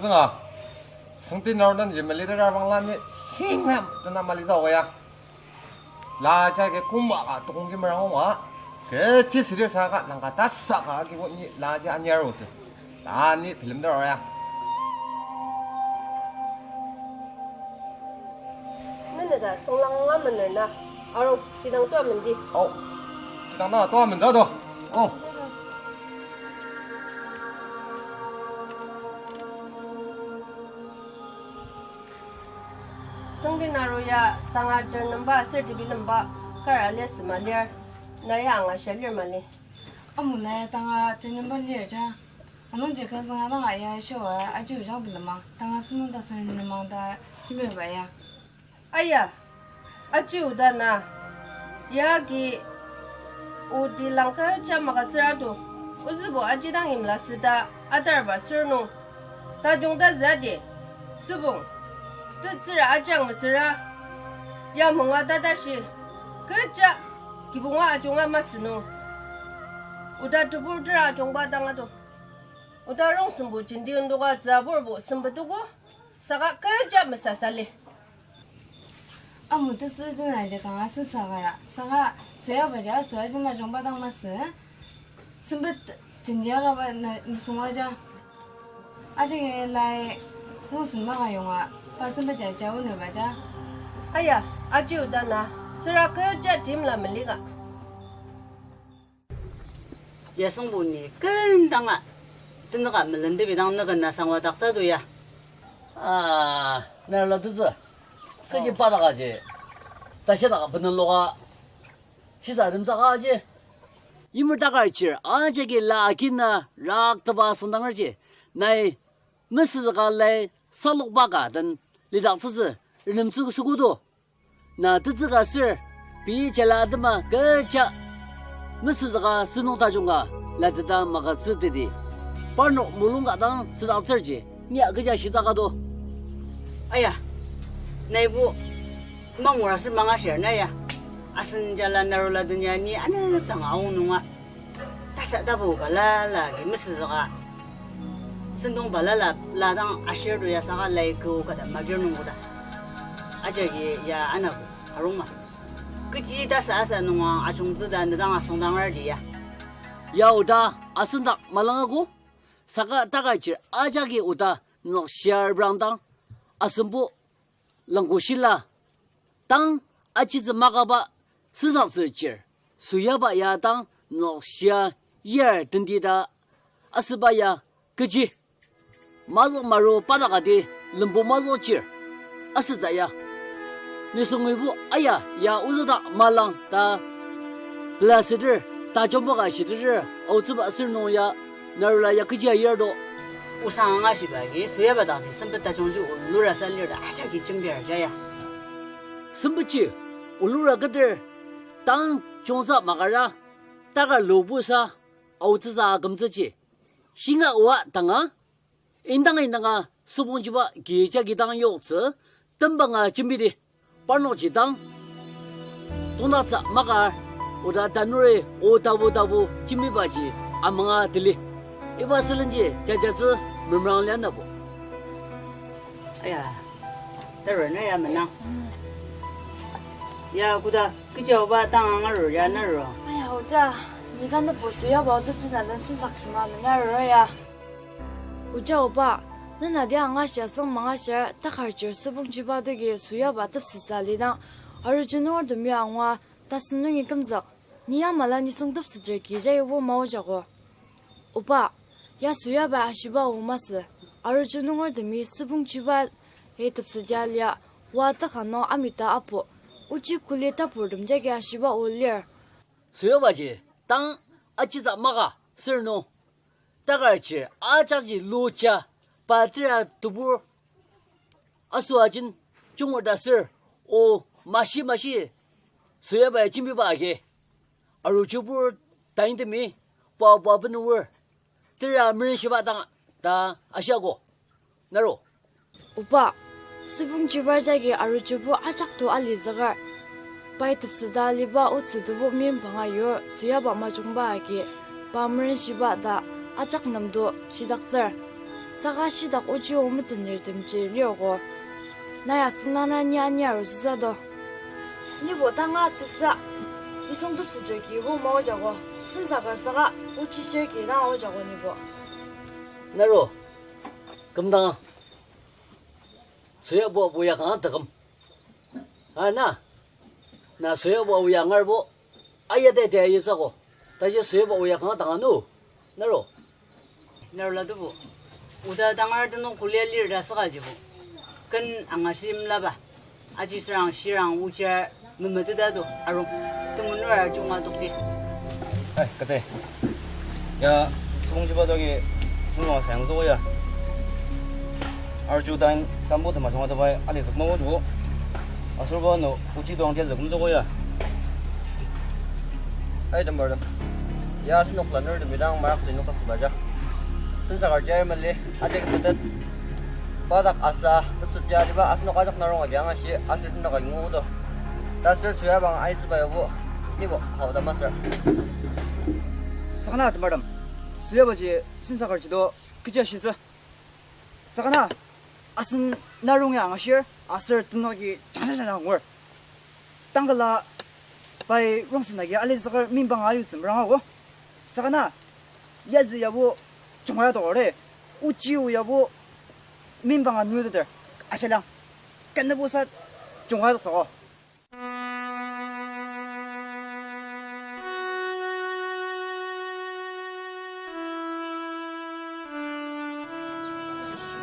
Zünga, sengti na rodan ji mali tera bangla ni shinga tena mali sa oya. La jagi koma ka tokong ki merang oa. Kechi sidir saka nang ka tasa ka agi bo ni la ji anir otsü. Ta ni film der oya. Nene ta songlang nga mener na. Aro kidang tua mendi. Oh. Kidang na tua menda do. Oh. Sengdi naro ya tanga ternemba aser tebilemba kar alia sema lir, na ya angashia lir mali. Amo na ya tanga ternemba lir ja. Anungji kazünga danga ya shiwa aji ojang bilemang, tanga sünung ta sünung ta kimeba ya. Aya, aji oda na, yagi odi langka ja maka tsürado, ozübo aji dang imla süda adarba sür nung, tajung ta züadi, sübong, tetsüra ajang mesüra, ya munga tata shi, kecha, kibonga ajunga masü nung, oda tebur tera ajungba dang ado, oda rongsembo jenti ondoka tsüaburbo sempetogo, saka kecha mesasali. Amo tesü tena ji kanga sensakara, saka süyabaja süa jena jungba dang masü, sempet jenti akaba na nisung aja. Ajagi lai rongsen maka yonga, pa sempet ja ja onüba ja. Aya, aji oda na, süra kecha timla melika. Yasüngbo ni kendanga, tenüka melen tebi dang nüken na sangwa taksa to ya. Ah, nala tetsü. Kechi pa daka ji. Tashi daka benüloka. Shisa temtsaka ji. Yimer takar chir ajaki la akina rakteba süngdangerji, nai mesüzüka lai salokba ka den lidaktsütsü renemtsü sükodo. Na tetsüka sür, pei jala atema kecha mesüzüka sünung tajung ka lateta magütsü teti. Parnok mulung ka dang südaktsürji, ni a kecha shitsü ka do. Aya, naibo mangura sür mangashir na ya. Asen jala narula denya ni anetang aonunga. Tasa tapu balala agi mesüzüka. Sentong balala ladang ashir to ya saka lai kü kata magir nung koda. Ajagi ya anabu, arungma. Kechi tasa asa nunga ajungtsü ta nedang asüngdangerdi ya. Ya oda asendak malangago, saka takar chir ajaki oda nokshia brang dang asembo langko shila. Tang achitsü makaba süsaktsü chir, süyaba ya dang nokshia yar tenti ta asüba ya kechi. Mazük maru padakati lembu mazük chir asütsü ya. Nisung ibo aya ya ozüdak malang ta pelasüdir, tajungba ka shiteter aotsüba sür nung ya, narula ya kechi ayar do. Osang angashiba agi süyaba dangji sempet tajungji olura sa lir ta ajaki jembir ja ya. Sempetji olura keter tang jungsa makara takar lubusa aotsüsa akümtsüji. Shinga oa tanga, indang indanga sübongjiba kija kidang yoktsü, tembanga jembidi. Parnokji dang tongdaktsü maka, oda tanuri o tabu tabu jembibaji amanga teli. Iba sülenji jajatsü memrang lianabo. Aya, tarur na ya menang. Ya koda kecha oba tang angarur ya narur. Aya, oja, ni tanübo süyaba oda tsüna den sensaksüma menarur ya. Oja oba, nena dia angashia seng mangashir takar chir sübongjiba dogi süyaba tepsetsa lidang, arju nungertemi angua tasen nungi kümzük, ni yamala nisung tepseter kija ibo maojago. Oba, ya süyaba ashiba o masü, arju nungertemi sübongjiba e tepsetya lia, oa teka nung amita apu, ochi kuli tapurtem jagi ashiba o lir. Süyabaji tang achitsü maka sür nung, takar chir ajakji luja, pa tera tebur asoajen jungur ta sür, o mashi mashi süyaba jembiba agi, arju bur taintemi pua pua benunger tera merenshiba dang ta ashiago. Naro. Oba, sübongjiba jagi arju bur ajak to alitsüker. Pai tepseta aliba otsü tebu mimbanga yur süyaba majungba agi, pa merenshiba ta ajak nemdo shidaktsür. Saka shidak ochi o metenertemji liogo. Nai asüngdanga ni ani arusüsa do. Nibo tanga tesa, nisung tepseter kibo maojago, sensaker saka ochi shir ki dang aojago nibo. Naro, kümdang. Süyabo oya kanga taküm. Ana, na süyabo oya ngarbo, aya te te ayitsügo. Taji süyabo oya kanga tanga nu. Naro. Naro la tebu. Oda tangar tenüng kulia lir ta sükajibo. Ken angashimlaba. Aji sürang shirang ojar memeteta do arung. Temenura junga tokti. Ai, kate. Ya, sübongjiba dogi junga sayang toko ya. Arju tain tambo tema junga tebai alitsük mao joko. Aserbo ano ochi doang tia züküm joko ya. Ai, tembar tem. Ya, asenok lanurtemi dang marak tsü nokdak sübaja. Sensaker jai mali, ajak tetet. Padak asa, tepset ya liba asenok ajak narong agi angashi, aser tendak angu do. Taser süyabang aitsüba yabo, nibo, hao ta master. Sakana tembar tem. Süyabaji sensakerji do, kechi ashitsü. Sakana, asen narong ya angashir, aser tenok agi jangja jangja angur. Tangkala pai rongsen agi alitsüker mimbang ayutsü meranga ko. Sakana, yazü yabo junga ya tokore, ochi o yabo mimbang anu teter, ashilang. Kenebo sa junga ya toksako.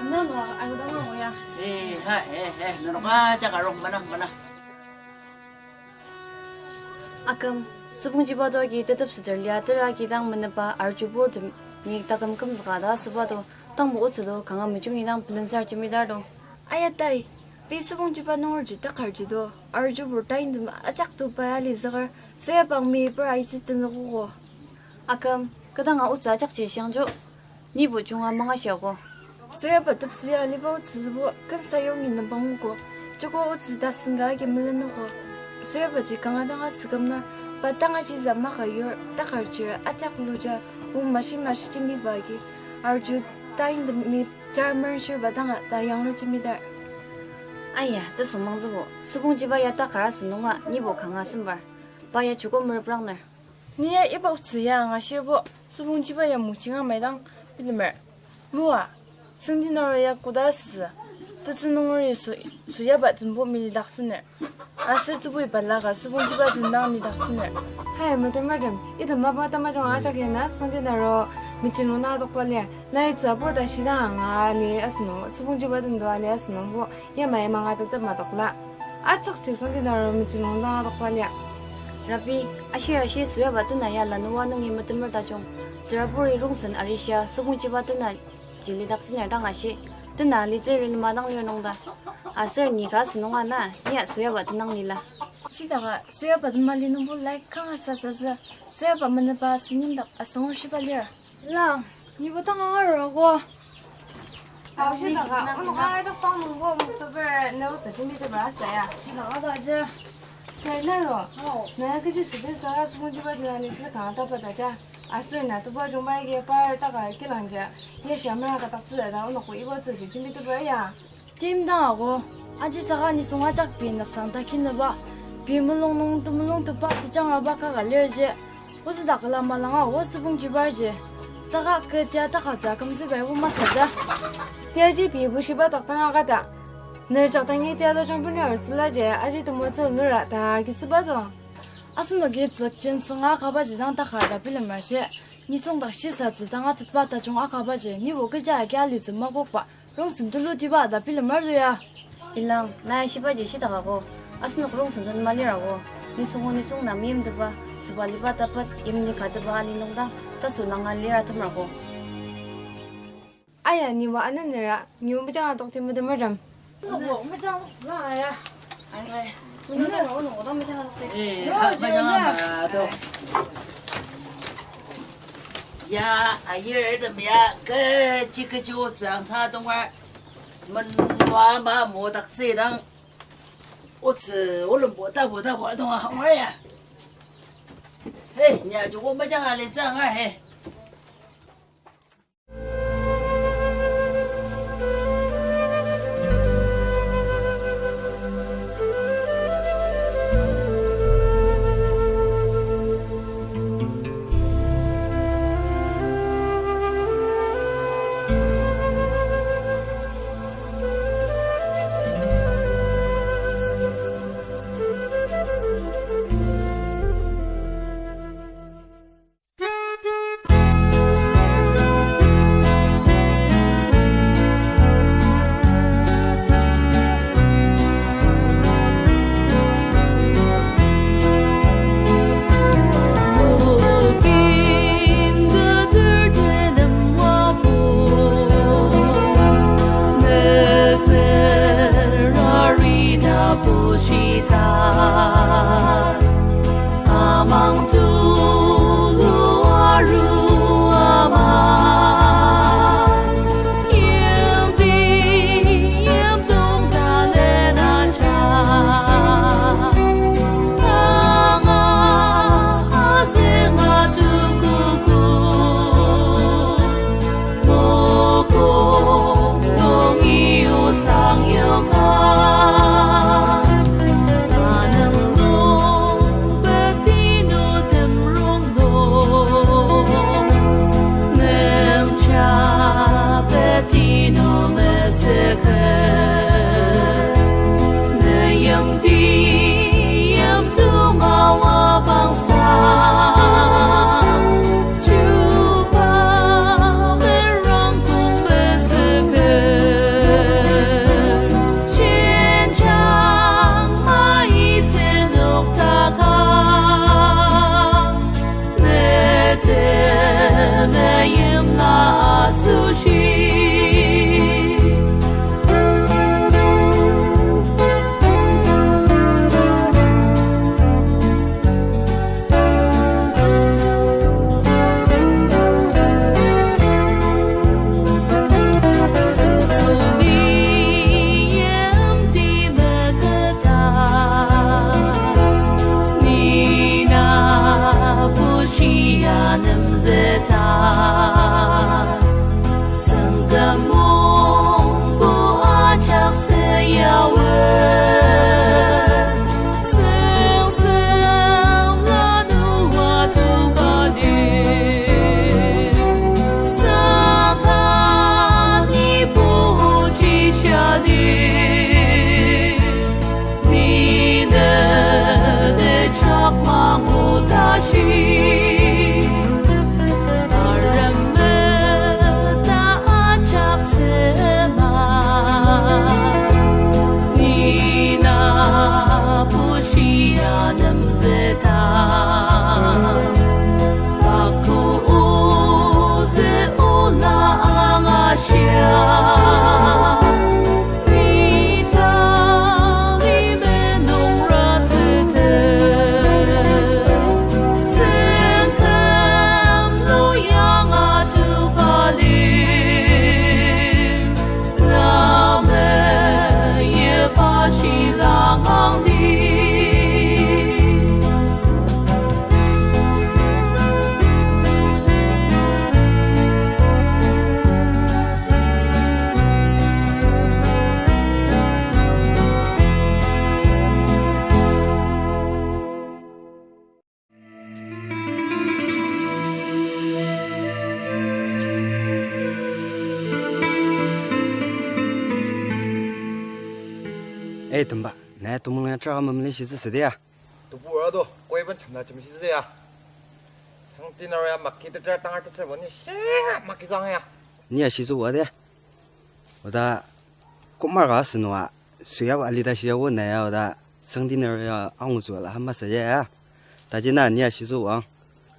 Nang wa, ayo dang wa ya. Eh, ha, eh, eh, nang wa ja karong mana, mana. Aküm, Sübongjiba to agi tetep süter lia tera agi dang menepa arjubur tem ni taküm kümzüka ta süba to, tangbo otsü to kanga mejungi dang pelensar jemidar to. Aya tai, pei sübongjiba nungerji takarji to, arjubur tain tem ajak to pai ali züker, soyabang mi per aitsü tenükogo. Aküm, kedanga otsü ajakji shiangjo, nibo junga mangashiago. Soyaba tepsü ya aliba otsübo, kensa yongi nembang ogo, joko otsü tasen ka agi melenoko. Soyabaji kanga dang asükümner, pa tangaji za maka yur, takarjir, ajak luja, o mashi mashi jembiba agi, arju tain tem mi jar merenshirba danga ta yanglu jembidar. Aya, tesüngmangtsübo, sübongjiba ya takar asünunga nibo kanga sembar. Pa ya joko mereprangner. Ni ya iba otsü ya angashirbo, sübongjiba ya mojinga maidang bilemer. Moa, süngdi naro ya koda asü, tetsü nungeri sü-, soyaba tenbo milidaktsüner. Aser tebui balaka sübongjiba tendang lidaktsüner. Hai, metemertem, item mapa tamajung ajak ya na süngdi naro mejunung na adokba lir. Nai tsübo ta shidang anga ali asünung, sübongjiba tendo ali asünungbo, yamai imanga tetep madokla. Ajakji süngdi naro mejunung dang adokba lir. Rabi, ashir ashi soyaba tena ya lanua nungi metemer tajung, tsüraburi rongsen arishia sübongjiba tena ji lidaktsüner dang ashi, tena alitsü renema dang lir nungta. Aser ni ka asünunga na, ni ya soyaba tenang lila. Shidaka, soyaba tema li nungbo lai kanga sasatsü, soyaba menepa senimdak asüngur shiba lir. Lang, nibo tang angarogo. Aoshi taka, onok ajak tang nungbo moktober ne otsü jembiteper asaya. Shilaka ta aji. Kai naro, na ya kechi südi sara sübongjiba tena alitsü kanga tapa ta ja. Aser na tuba jungba agi par takar kilang ja. Ya shamera kataktsü ta onok iba otsü jembiteper ya. Tim dang ako, aji saka nisung ajak pei nükdang takinüba, pei mulung nung temulung tepa tejangraba kaka lirji. Ozü daküla malanga o sübongjibarji. Saka kü tia takatsü akümtsübai o masaja. Tiaji pei bushiba dak dang akata. Ner jak dangi tia tajung beni arutsülaji aji temoatsü lura ta agitsüba to. Asenoki tsükjen sünga akabaji dang takar ta bilemrashi. Nisung dak shisatsü dang atetba tajung akabaji nibo kecha agi alitsü makokba. Rongsen tulutiba ta bilemar luya. Ilang, nai shibaji shitaka ko. Asenok rongsen den malira ko. Nisung o nisung na meimteba, süba liba tapat, imni kateba ali nungdang, tasu langa lira temra ko. Aya, niwa anenera, niwa mejang adokti metemertem. Nokbo mejang adoktsüla aya. Ai. Nokbo, nokbo mejang adokti. Eh, mejang adokti. Ya, ayirtem ya, kechi kechi otsü angsa dongwa. Menua ma modaktsü dang. Otsü olembo tabo tabo dongwa hangwa ya. Hey, nia joko mejang alitsü angar he. Eh, temba, na tomong ya traka mamili shitsü südi ya. Tebur ado, koiben chamna chemshi südi ya. Sangti naro ya maki tetra tangar tetsür bo ni shinga maki zang ya. Ni ya shitsü wa de. Oda, koma ka asenua, suya wa alita shia wo na ya oda, sangti naro ya angutsü ala hama sa ya ya. Taji na ni ya shitsü wa.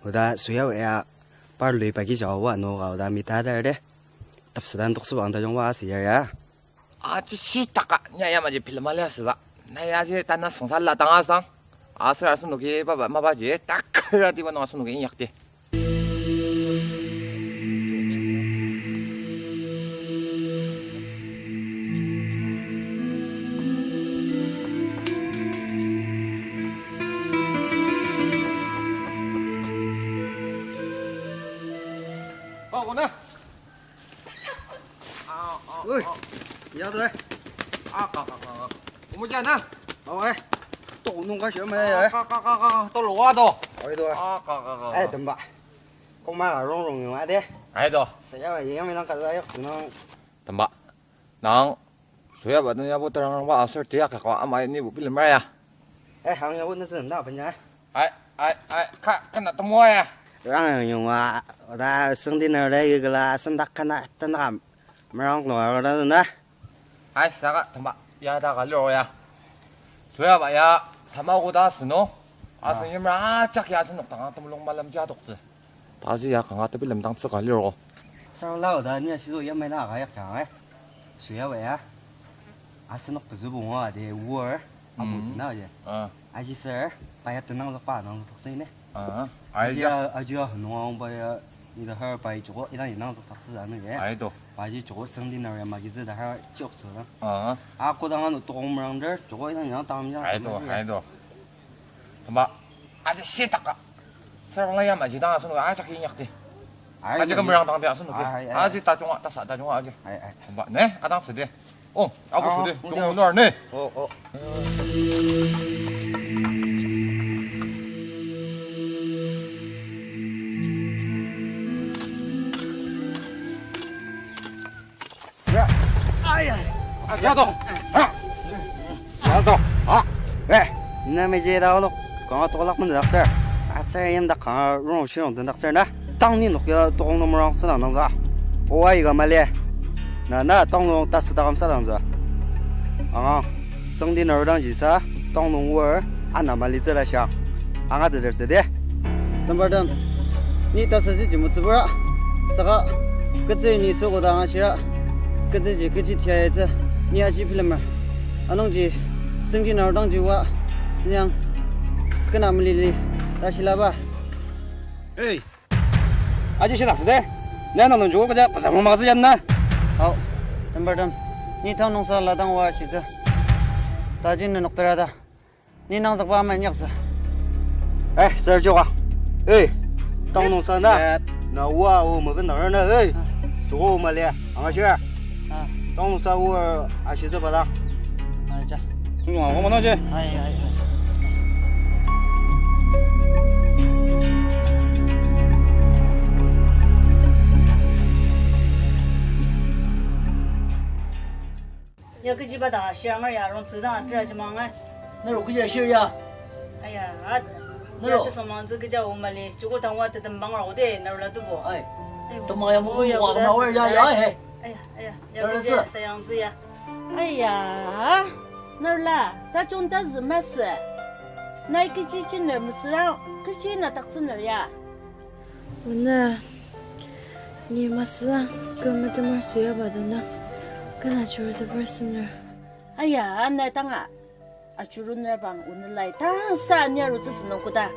Oda, suya wa ya, par lui pagi jawa wa no ka oda mita dar de. Tapsadan toksu bang tajung wa asa ya ya. Aji shitaka, nya yamaji film alia süla. Na yaji tana sangsa la tanga sang. Aser asenoki baba mabaji, takara tiba nung asenoki inyakti. Oi, ya doi. Ah, ka, ka, ka, ka. Omo ja na? Awa, eh. Tok nung ka shia ma ya, eh. Ka, ka, ka, ka, ka. To lo wa do. Oi, do. Ah, ka, ka, ka, ka. Eh, temba. Koma ka rong rong yung ade. Ai do. Saya wa yang mi nang ka la yok nang. Temba. Nang. Suya ba nung ya bo terang ba aser tiya ka kwa ama ni bu bilemra ya. Eh, hang ya bo na zeng na ba nya. Ai, ai, ai, ka, kana temo ya. Rang yung wa, oda sengdi na re yigla sendak kana tena kam. Merang lo oda na. Ai, saka temba ya da ka liro ya. Suya ba ya sama ko da seno. Asen yimra ajak ya asen nok tanga temulung malam ja doktsü. Taji ya kanga tebi lemdang tsüka liro. Sang lao da ni ashiso ya mena ka yak chang ai. Suya ba ya. Asen nok pezü bunga de war. Abu na ya. Ah. Aji sir, pa ya tenang zok pa nang zok sini. Ah. Aji ya, aji ya nunga ong ba ya. Ni da har pai joko, idan inang zok taksü zanu ye. Ai do. Paji joko sengdi na re magi zü da har chok zü na. Ah. Ako dang anu tokong merang der, joko idan inang tam ya. Ai do, ai do. Tamba, aji shi taka. Serang la ya maji dang asunu, aji ki inyak di. Ai, aji kemerang dang di asunu ki. Ai, ai. Aji tajunga, tasa tajunga aji. Ai, ai. Tamba, ne, adang sede. Oh, aku sede. Tunggu nor ne. Oh, oh. Aya. Ah, ya to. Ah. Ya to. Ah. Eh, na meji da olok. Kanga tokolak men dak sir. Aser yim dak kanga rong shirong den dak sir na. Tang ni nok ya tokong nung merang sedang nang za. Oa iga mali. Na, na tang nung ta sedakam sedang za. Anga, sengdi na rudang ji sa, tang nung wor, ana mali zela shang. Anga teder sede. Tembartem, ni ta sesi ji mutsubura. Saka, ketsü ni sokoda anga shira. Ketsü ji kechi tiaye tsü, ni aji bilemer. Anungji, sengdi na rudang ji wa, nyang, kena melili, ta shilaba. Hey! Aji shidak sede. Ne nang nung joko kaja pasang mama kaja na. Au, tembartem. Ni tang nungsa ladang wa shitsü. Taji nenok tera ta. Ni nang zakba ama inyaktsü. Eh, sir joka. Eh, tang nungsa na. Na wa o maben na na, eh. Joko mali, anga shira. Ah. Tang nungsa wa ashitsü bala. Ah, ja. Tungtong ako mana je? Ai, ai, ai. Ya kechiba ta shirangar ya rongtsü dang atra jemang ai. Naro kecha shir ya. Aya, at. Naro. Ya tesomang tsü kecha o mali, joko tangwa tetembang rao de, naro la tubo. Ai. Ai, temang ya mo ya, ya, ya, he. Aya, aya, ya kecha sayang tsü ya. Aya, naro la, tajung ta zü masü. Nai kechi chiner mesüra, kechi na taktsüner ya. Ona, ni masü, kü metemer suya ba dona, kena churu teper süner. Aya, na tanga, achuru ner bang, ona lai, tangsa ni arutsü sünung koda.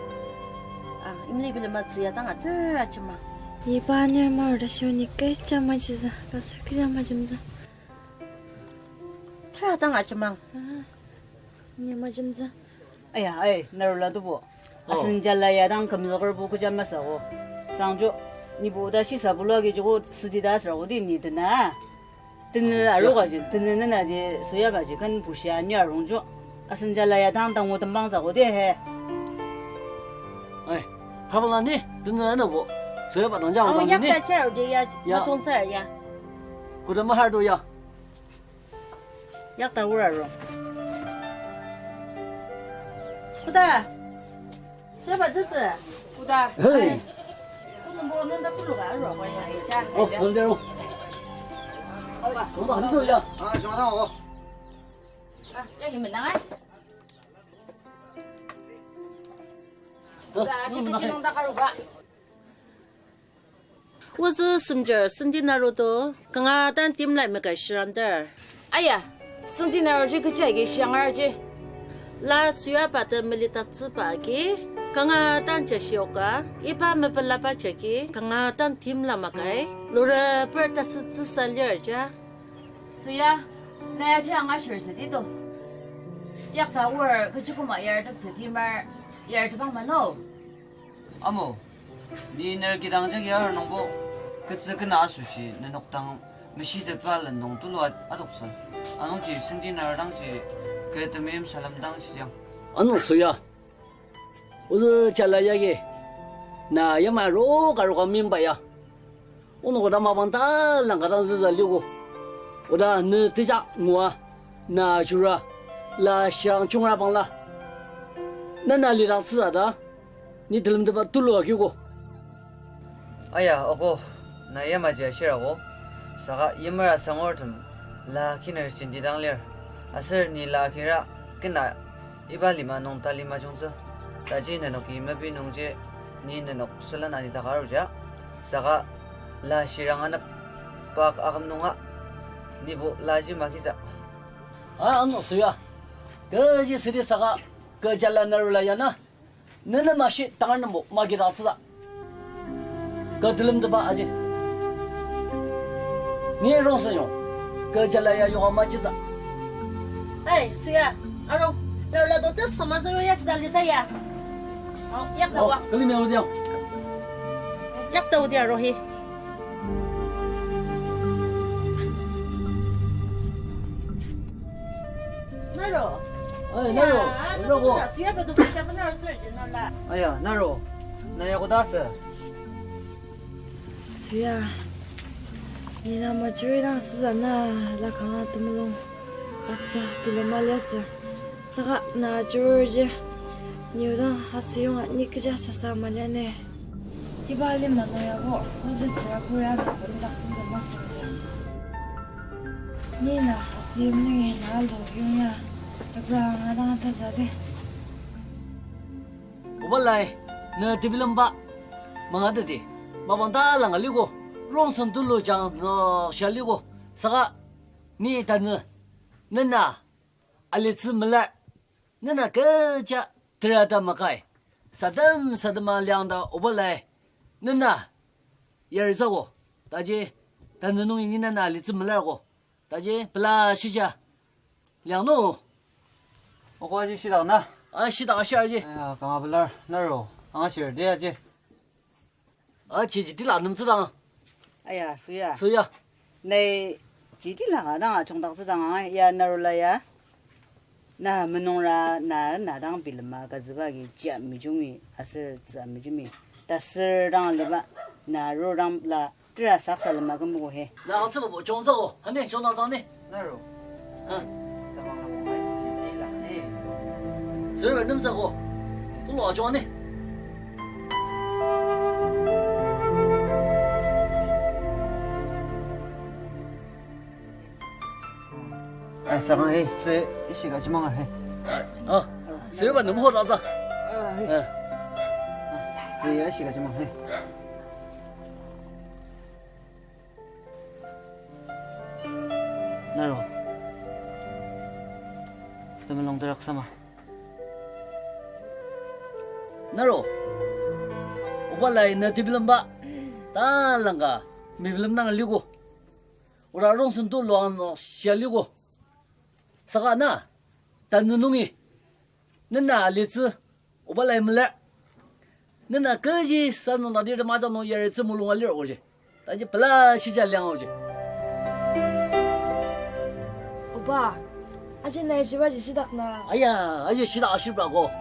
Ah, imli bile matsü ya tanga, tera chima. Ni ba ni ma ruda shio ni kecha majisa, kasür kecha majimsa. Tera tanga chimang. Ah, ni majimsa. Aya, ai, narula tubo. Oh. Asen jala ya dang kümzüker bu kecha masako. Sangjo, nibo ta shisa bulua ki joko südi ta asür ko di ni tena. Tena aru ka ji, tena nena ji, soya ba ji, kan bushia ni arung jo. Asen jala ya dang tangu tembang zako di he. Ai, habala ni, tena na bo. Soya ba dang jang. Oh, dang ni. Yak ta char di ya, ya. Machong char ya. Kuda mahar do ya. Yak ta ura rong. Oda. Siaba tetsü. Oda. Hey. Kunungbo nenda kuluka arua kwa ya. Oh, nenda ro. Oda, nenda ya. Ah, jona o. Ah, ya ni menang ai. Oda, nenda karuba. Ozü semjer senti naruto, kanga dang timlai maka shirander. Aya, senti naruji kechi agi shirangarji. La Suya pa te melitatsüba agi, kanga dang ja shioka, iba mepelaba jagi, kanga dang timla makai, lure per tasütsüsa lir ja. Suya, na yaji angashir südi to. Yakta or kechi koma yartep südi mar, yartepang mano. Amo, ni ner kidang jagi arnungbo, ketsü kena asoshi nenok dang meshitepba len nung tulu at-, adoktsü. Anungji senti nar dangji, kü temeim salem dang shijang. Ano Suya. Ozü jala yagi. Na yamai ro karoka mimba ya. Onok oda mapang talang ka dang züza liugo. Oda ne tejak ngua, na jura, la shirang chungra bangla. Na na lidang tsüza da, ni telemteba tulu akiugo. Aya, oko, na yamaji ashirago. Saka yimera sangortem, la kiner shindidang lir. Aser ni la kira kena iba lima nung tali majungtsü. Taji nenoki mepi nungji ni nenok sülen anidaka aruja. Saka la shirang anep pak aküm nunga nibo laji makitsü. A, ano Suya. Kechi südi saka, kü jala narula yana. Nene mashi tangar nembo magidaktsüta. Kü telemteba aji. Ni rongsen yong. Kü jala ya yoka majitsü. Ai, Suya, aro, kü la do tesama zero ya sida lisa ya. Oh, yak tawa. Oh, kü limya ozü yong. Yak tawa dia rohi. Naro. Ai, Naro. Ya, Naro ko. Suya bedo kisha benar sir jenala. Aya, Naro. Na ya koda sü. Suya, ni na majuri dang süsa na la kanga temulung raksa bilema liasü. Saka na jururji, ni odang asüyonga ni kecha sasa maliane. Iba lima nung yabo, ozü tsüra pura na bendak süsa masüja. Ni na asüyim nungi na alu yongya, ebra anga dang tazade. Oba lai, ne tebilemba, mangateti, mapang talanga liko, rongsen tulu jang nokshia liko, saka ni tanü, nena, alitsü melar, nena kecha terata makai, sadem sadema liangda oba lai, nena, yaritsüko, taji, tanü nungi ni nena alitsü melarko, taji pela shija liang no. Oko aji shidak na? A, shidak ashir aji. Aya, kanga pelar, Naro, anga shir, de aji. A, ji, ji tila nemtsüdang. Aya, Suya. Suya. Nai ji tila nga dang ajungdaktsüdang anga, ya Narola ya. Na menungra, na, na dang bilema kazüba agi jia mijungi, aser tsü mijungi. Taser dang aliba, na ro dang la, tera saksa lema kümbuko he. Na atsüba bo jungtsüko, hani jungdang zang ni. Naro. Ha. Tamang nang mai ji tila ni. Sir, nemtsüko. Tulu ajung ni. Ai, saka, eh, tsü, ishi ka chimanga, eh. Ah, sir, ba nemu ho dang tsü. Ah, eh. Eh. Tsü, ya, ishi ka chimanga, eh. Naro. Temulung terak sama. Naro. Oba lai na tebilemba. Talangka. Mebilem nang liko. Ora rongsen tulu ang shia liko. Saka na, tanü nungi, nena alitsü, oba lai melar. Nena kechi sa nung nadir tema ajak nung yaritsü mulung alir oji. Taji pela shija liang oji. Oba, aji nai shiba ji shidak na. Aya, aji shidak ashirba ko.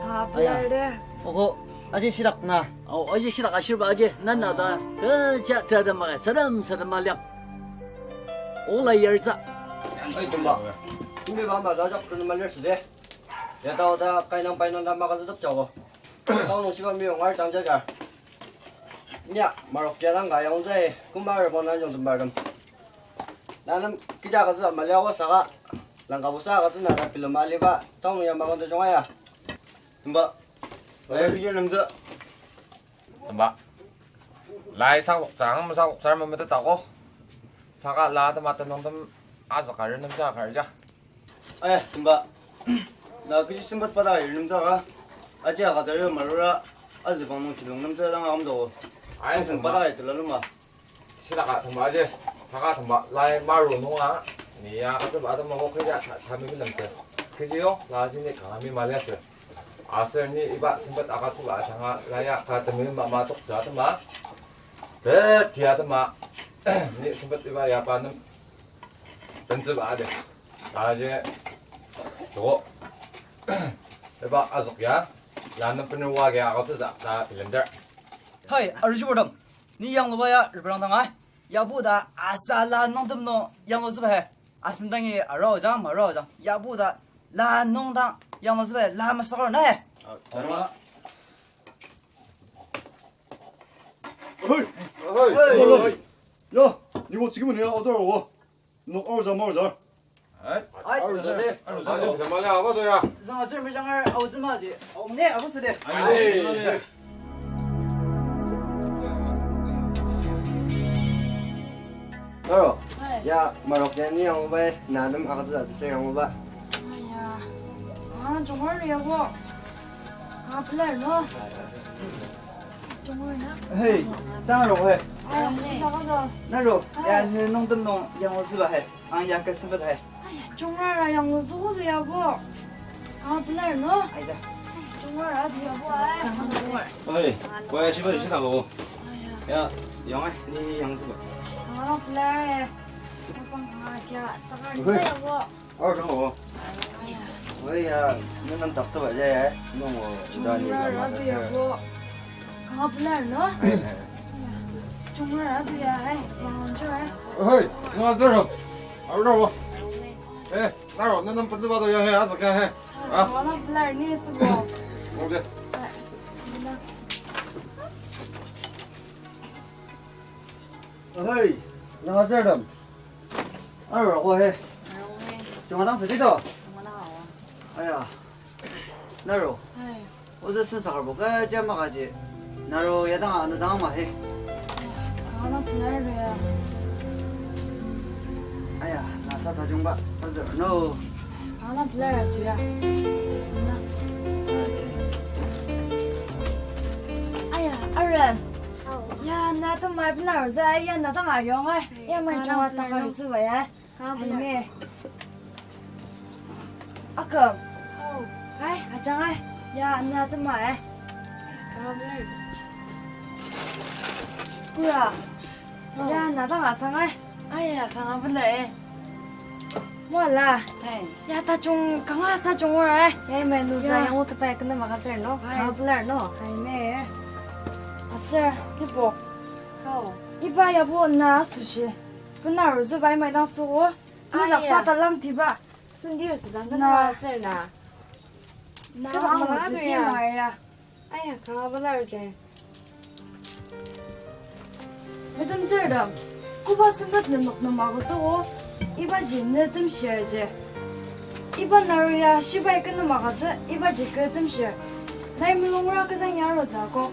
Ka, ah, pelar de. Oko, aji shidak na. Ao, aji shidak ashirba aji, nana ta, kecha tera dema, sadam, sadam maliang. Ola yaritsü. Ai, jemba. Kumbe ba ma, rajak kena malir sede. Ya tao ta kainang painang ta magazütep jago. Tao nung shiba miyongar jangjajar. Nia, marok ya dang ka yangzai, kuma repon na jong tembartem. Na nem kija agütsü mali ago saka, langka busa agütsü na ta bilem aliba, tao nung ya magon ta jung aya. Temba. Aya kiji nemtsü. Temba. Lai saklok tsang, saklok tsang memetet ako. Saka la tema tenüngtem azüka renemtsü kar ja. Aya, temba. Na kechi sempet pada renemtsü ka. Aji agütsüri marura azübang nung chilung nemtsü dang agam toko. Aya, temba. Pada tula luma. Shidaka temba aji, saka temba lai maru nunga, ni ya agütsüba temba ko kecha sa, sami bilemtsü. Kechi yong, la aji ni kangami maliasü. Aser ni iba sempet agütsüba ajanga la ya ka temi mama toktsü atema. Teti atema. Ni sempet iba ya pa nem. Tentsüba ade. Ta aji. Joko. Iba azük ya. La nem penu wa ke agütsütsü ta bilemdir. Hai, arujibodang. Ni yangluba ya reprang dang ai. Yabu ta asa la nungtem nung yanglutsüba he. Asen dangi arau jang, marau jang. Yabu ta la nung dang yanglutsüba he. La masakar na he. Hey! Hey! Hey! Ya, ni ko chikimani ya, odor wo. Nok aruja maruja. Ai, aruja de. Aruja de. Aruja mali aba to ya. Zanga zir mejangar auzema ji. Aumne abu sede. Ai. Aro. Ai. Ya, marok ya ni yang ubai, na nem agütsü da tsir yang uba. Aya. Ah, jongor ya bo. Ah, pelar no. Hey, tang ro he. Aya, shi ta ka do. Na ro, ya, ni nungtem nung yang uzi ba he. Ang ya ka sempet he. Aya, jongor a yang uzi ko ya bo. Ah, pelar no. Aija. Jongor a di ya bo ai. Oi, ko ya shi ba shi ta bo. Aya. Ya, yang ai, ni yang uzi ba. Ah, pelar e. Apa nga kya, ta ka ni ya bo. Aru dang o. Oi ya, nang nam taksüba ya ya, nung o, dani. Chungra radu ya bo. Kanga pelar no? Chungra radu ya, eh, mangon jo, eh. Hei, nga zero. Aru dang o. Eh, naro, nang nam penzüba do ya, eh, azak ya, eh. Ah. Kanga pelar ni sübo. Okay. Hei, nga zero. Aru, ako he. Aru, he. Chunga dang sadi to? Chunga dang awa. Aya. Naro. Hai. Ozo sen sakar bo ka jama ka ji. Naro ya dang anu dang ma he. Aya, kanga pelar ya. Aya, na sa ta jungba. Sa zero no. Kanga pelar ya suya. Na. Aya, Aaron. Ya, na tong mai pelar za, ya, na tong ayong ai. Ya, mai chunga ta ka yusu ba ya. Kanga pelar. Aine. Aküm. Hau. Ai, ajang ai. Ya, na tema ai. Kanga pelar. Kura. Hau. Ya, na dang asang ai. Ai, ya, kanga pelar ai. Moala. Ai. Ya, tajung kanga sa jungor ai. Ai, mai nu za ya. Yang o tepai kena maka zer no. Ai. Kanga pelar no. Aine. Aser, ibo. Hau. Iba yabo na sushi. Bena arutsü bai mai dang süogo. Aya. Ni laksa talang tiba. Sendi usüdang na. Kena arutsü na. Na kena arutsü arutsü ya. Ti maya. Aya, kanga pelar je. Metemtsür dang. Koba sempet nenok nem agütsüogo. Iba ji ne temshir je. Iba naro ya shibai kena magütsü, iba ji kü temshir. Nai mulungra kü dang ya arutsü akok.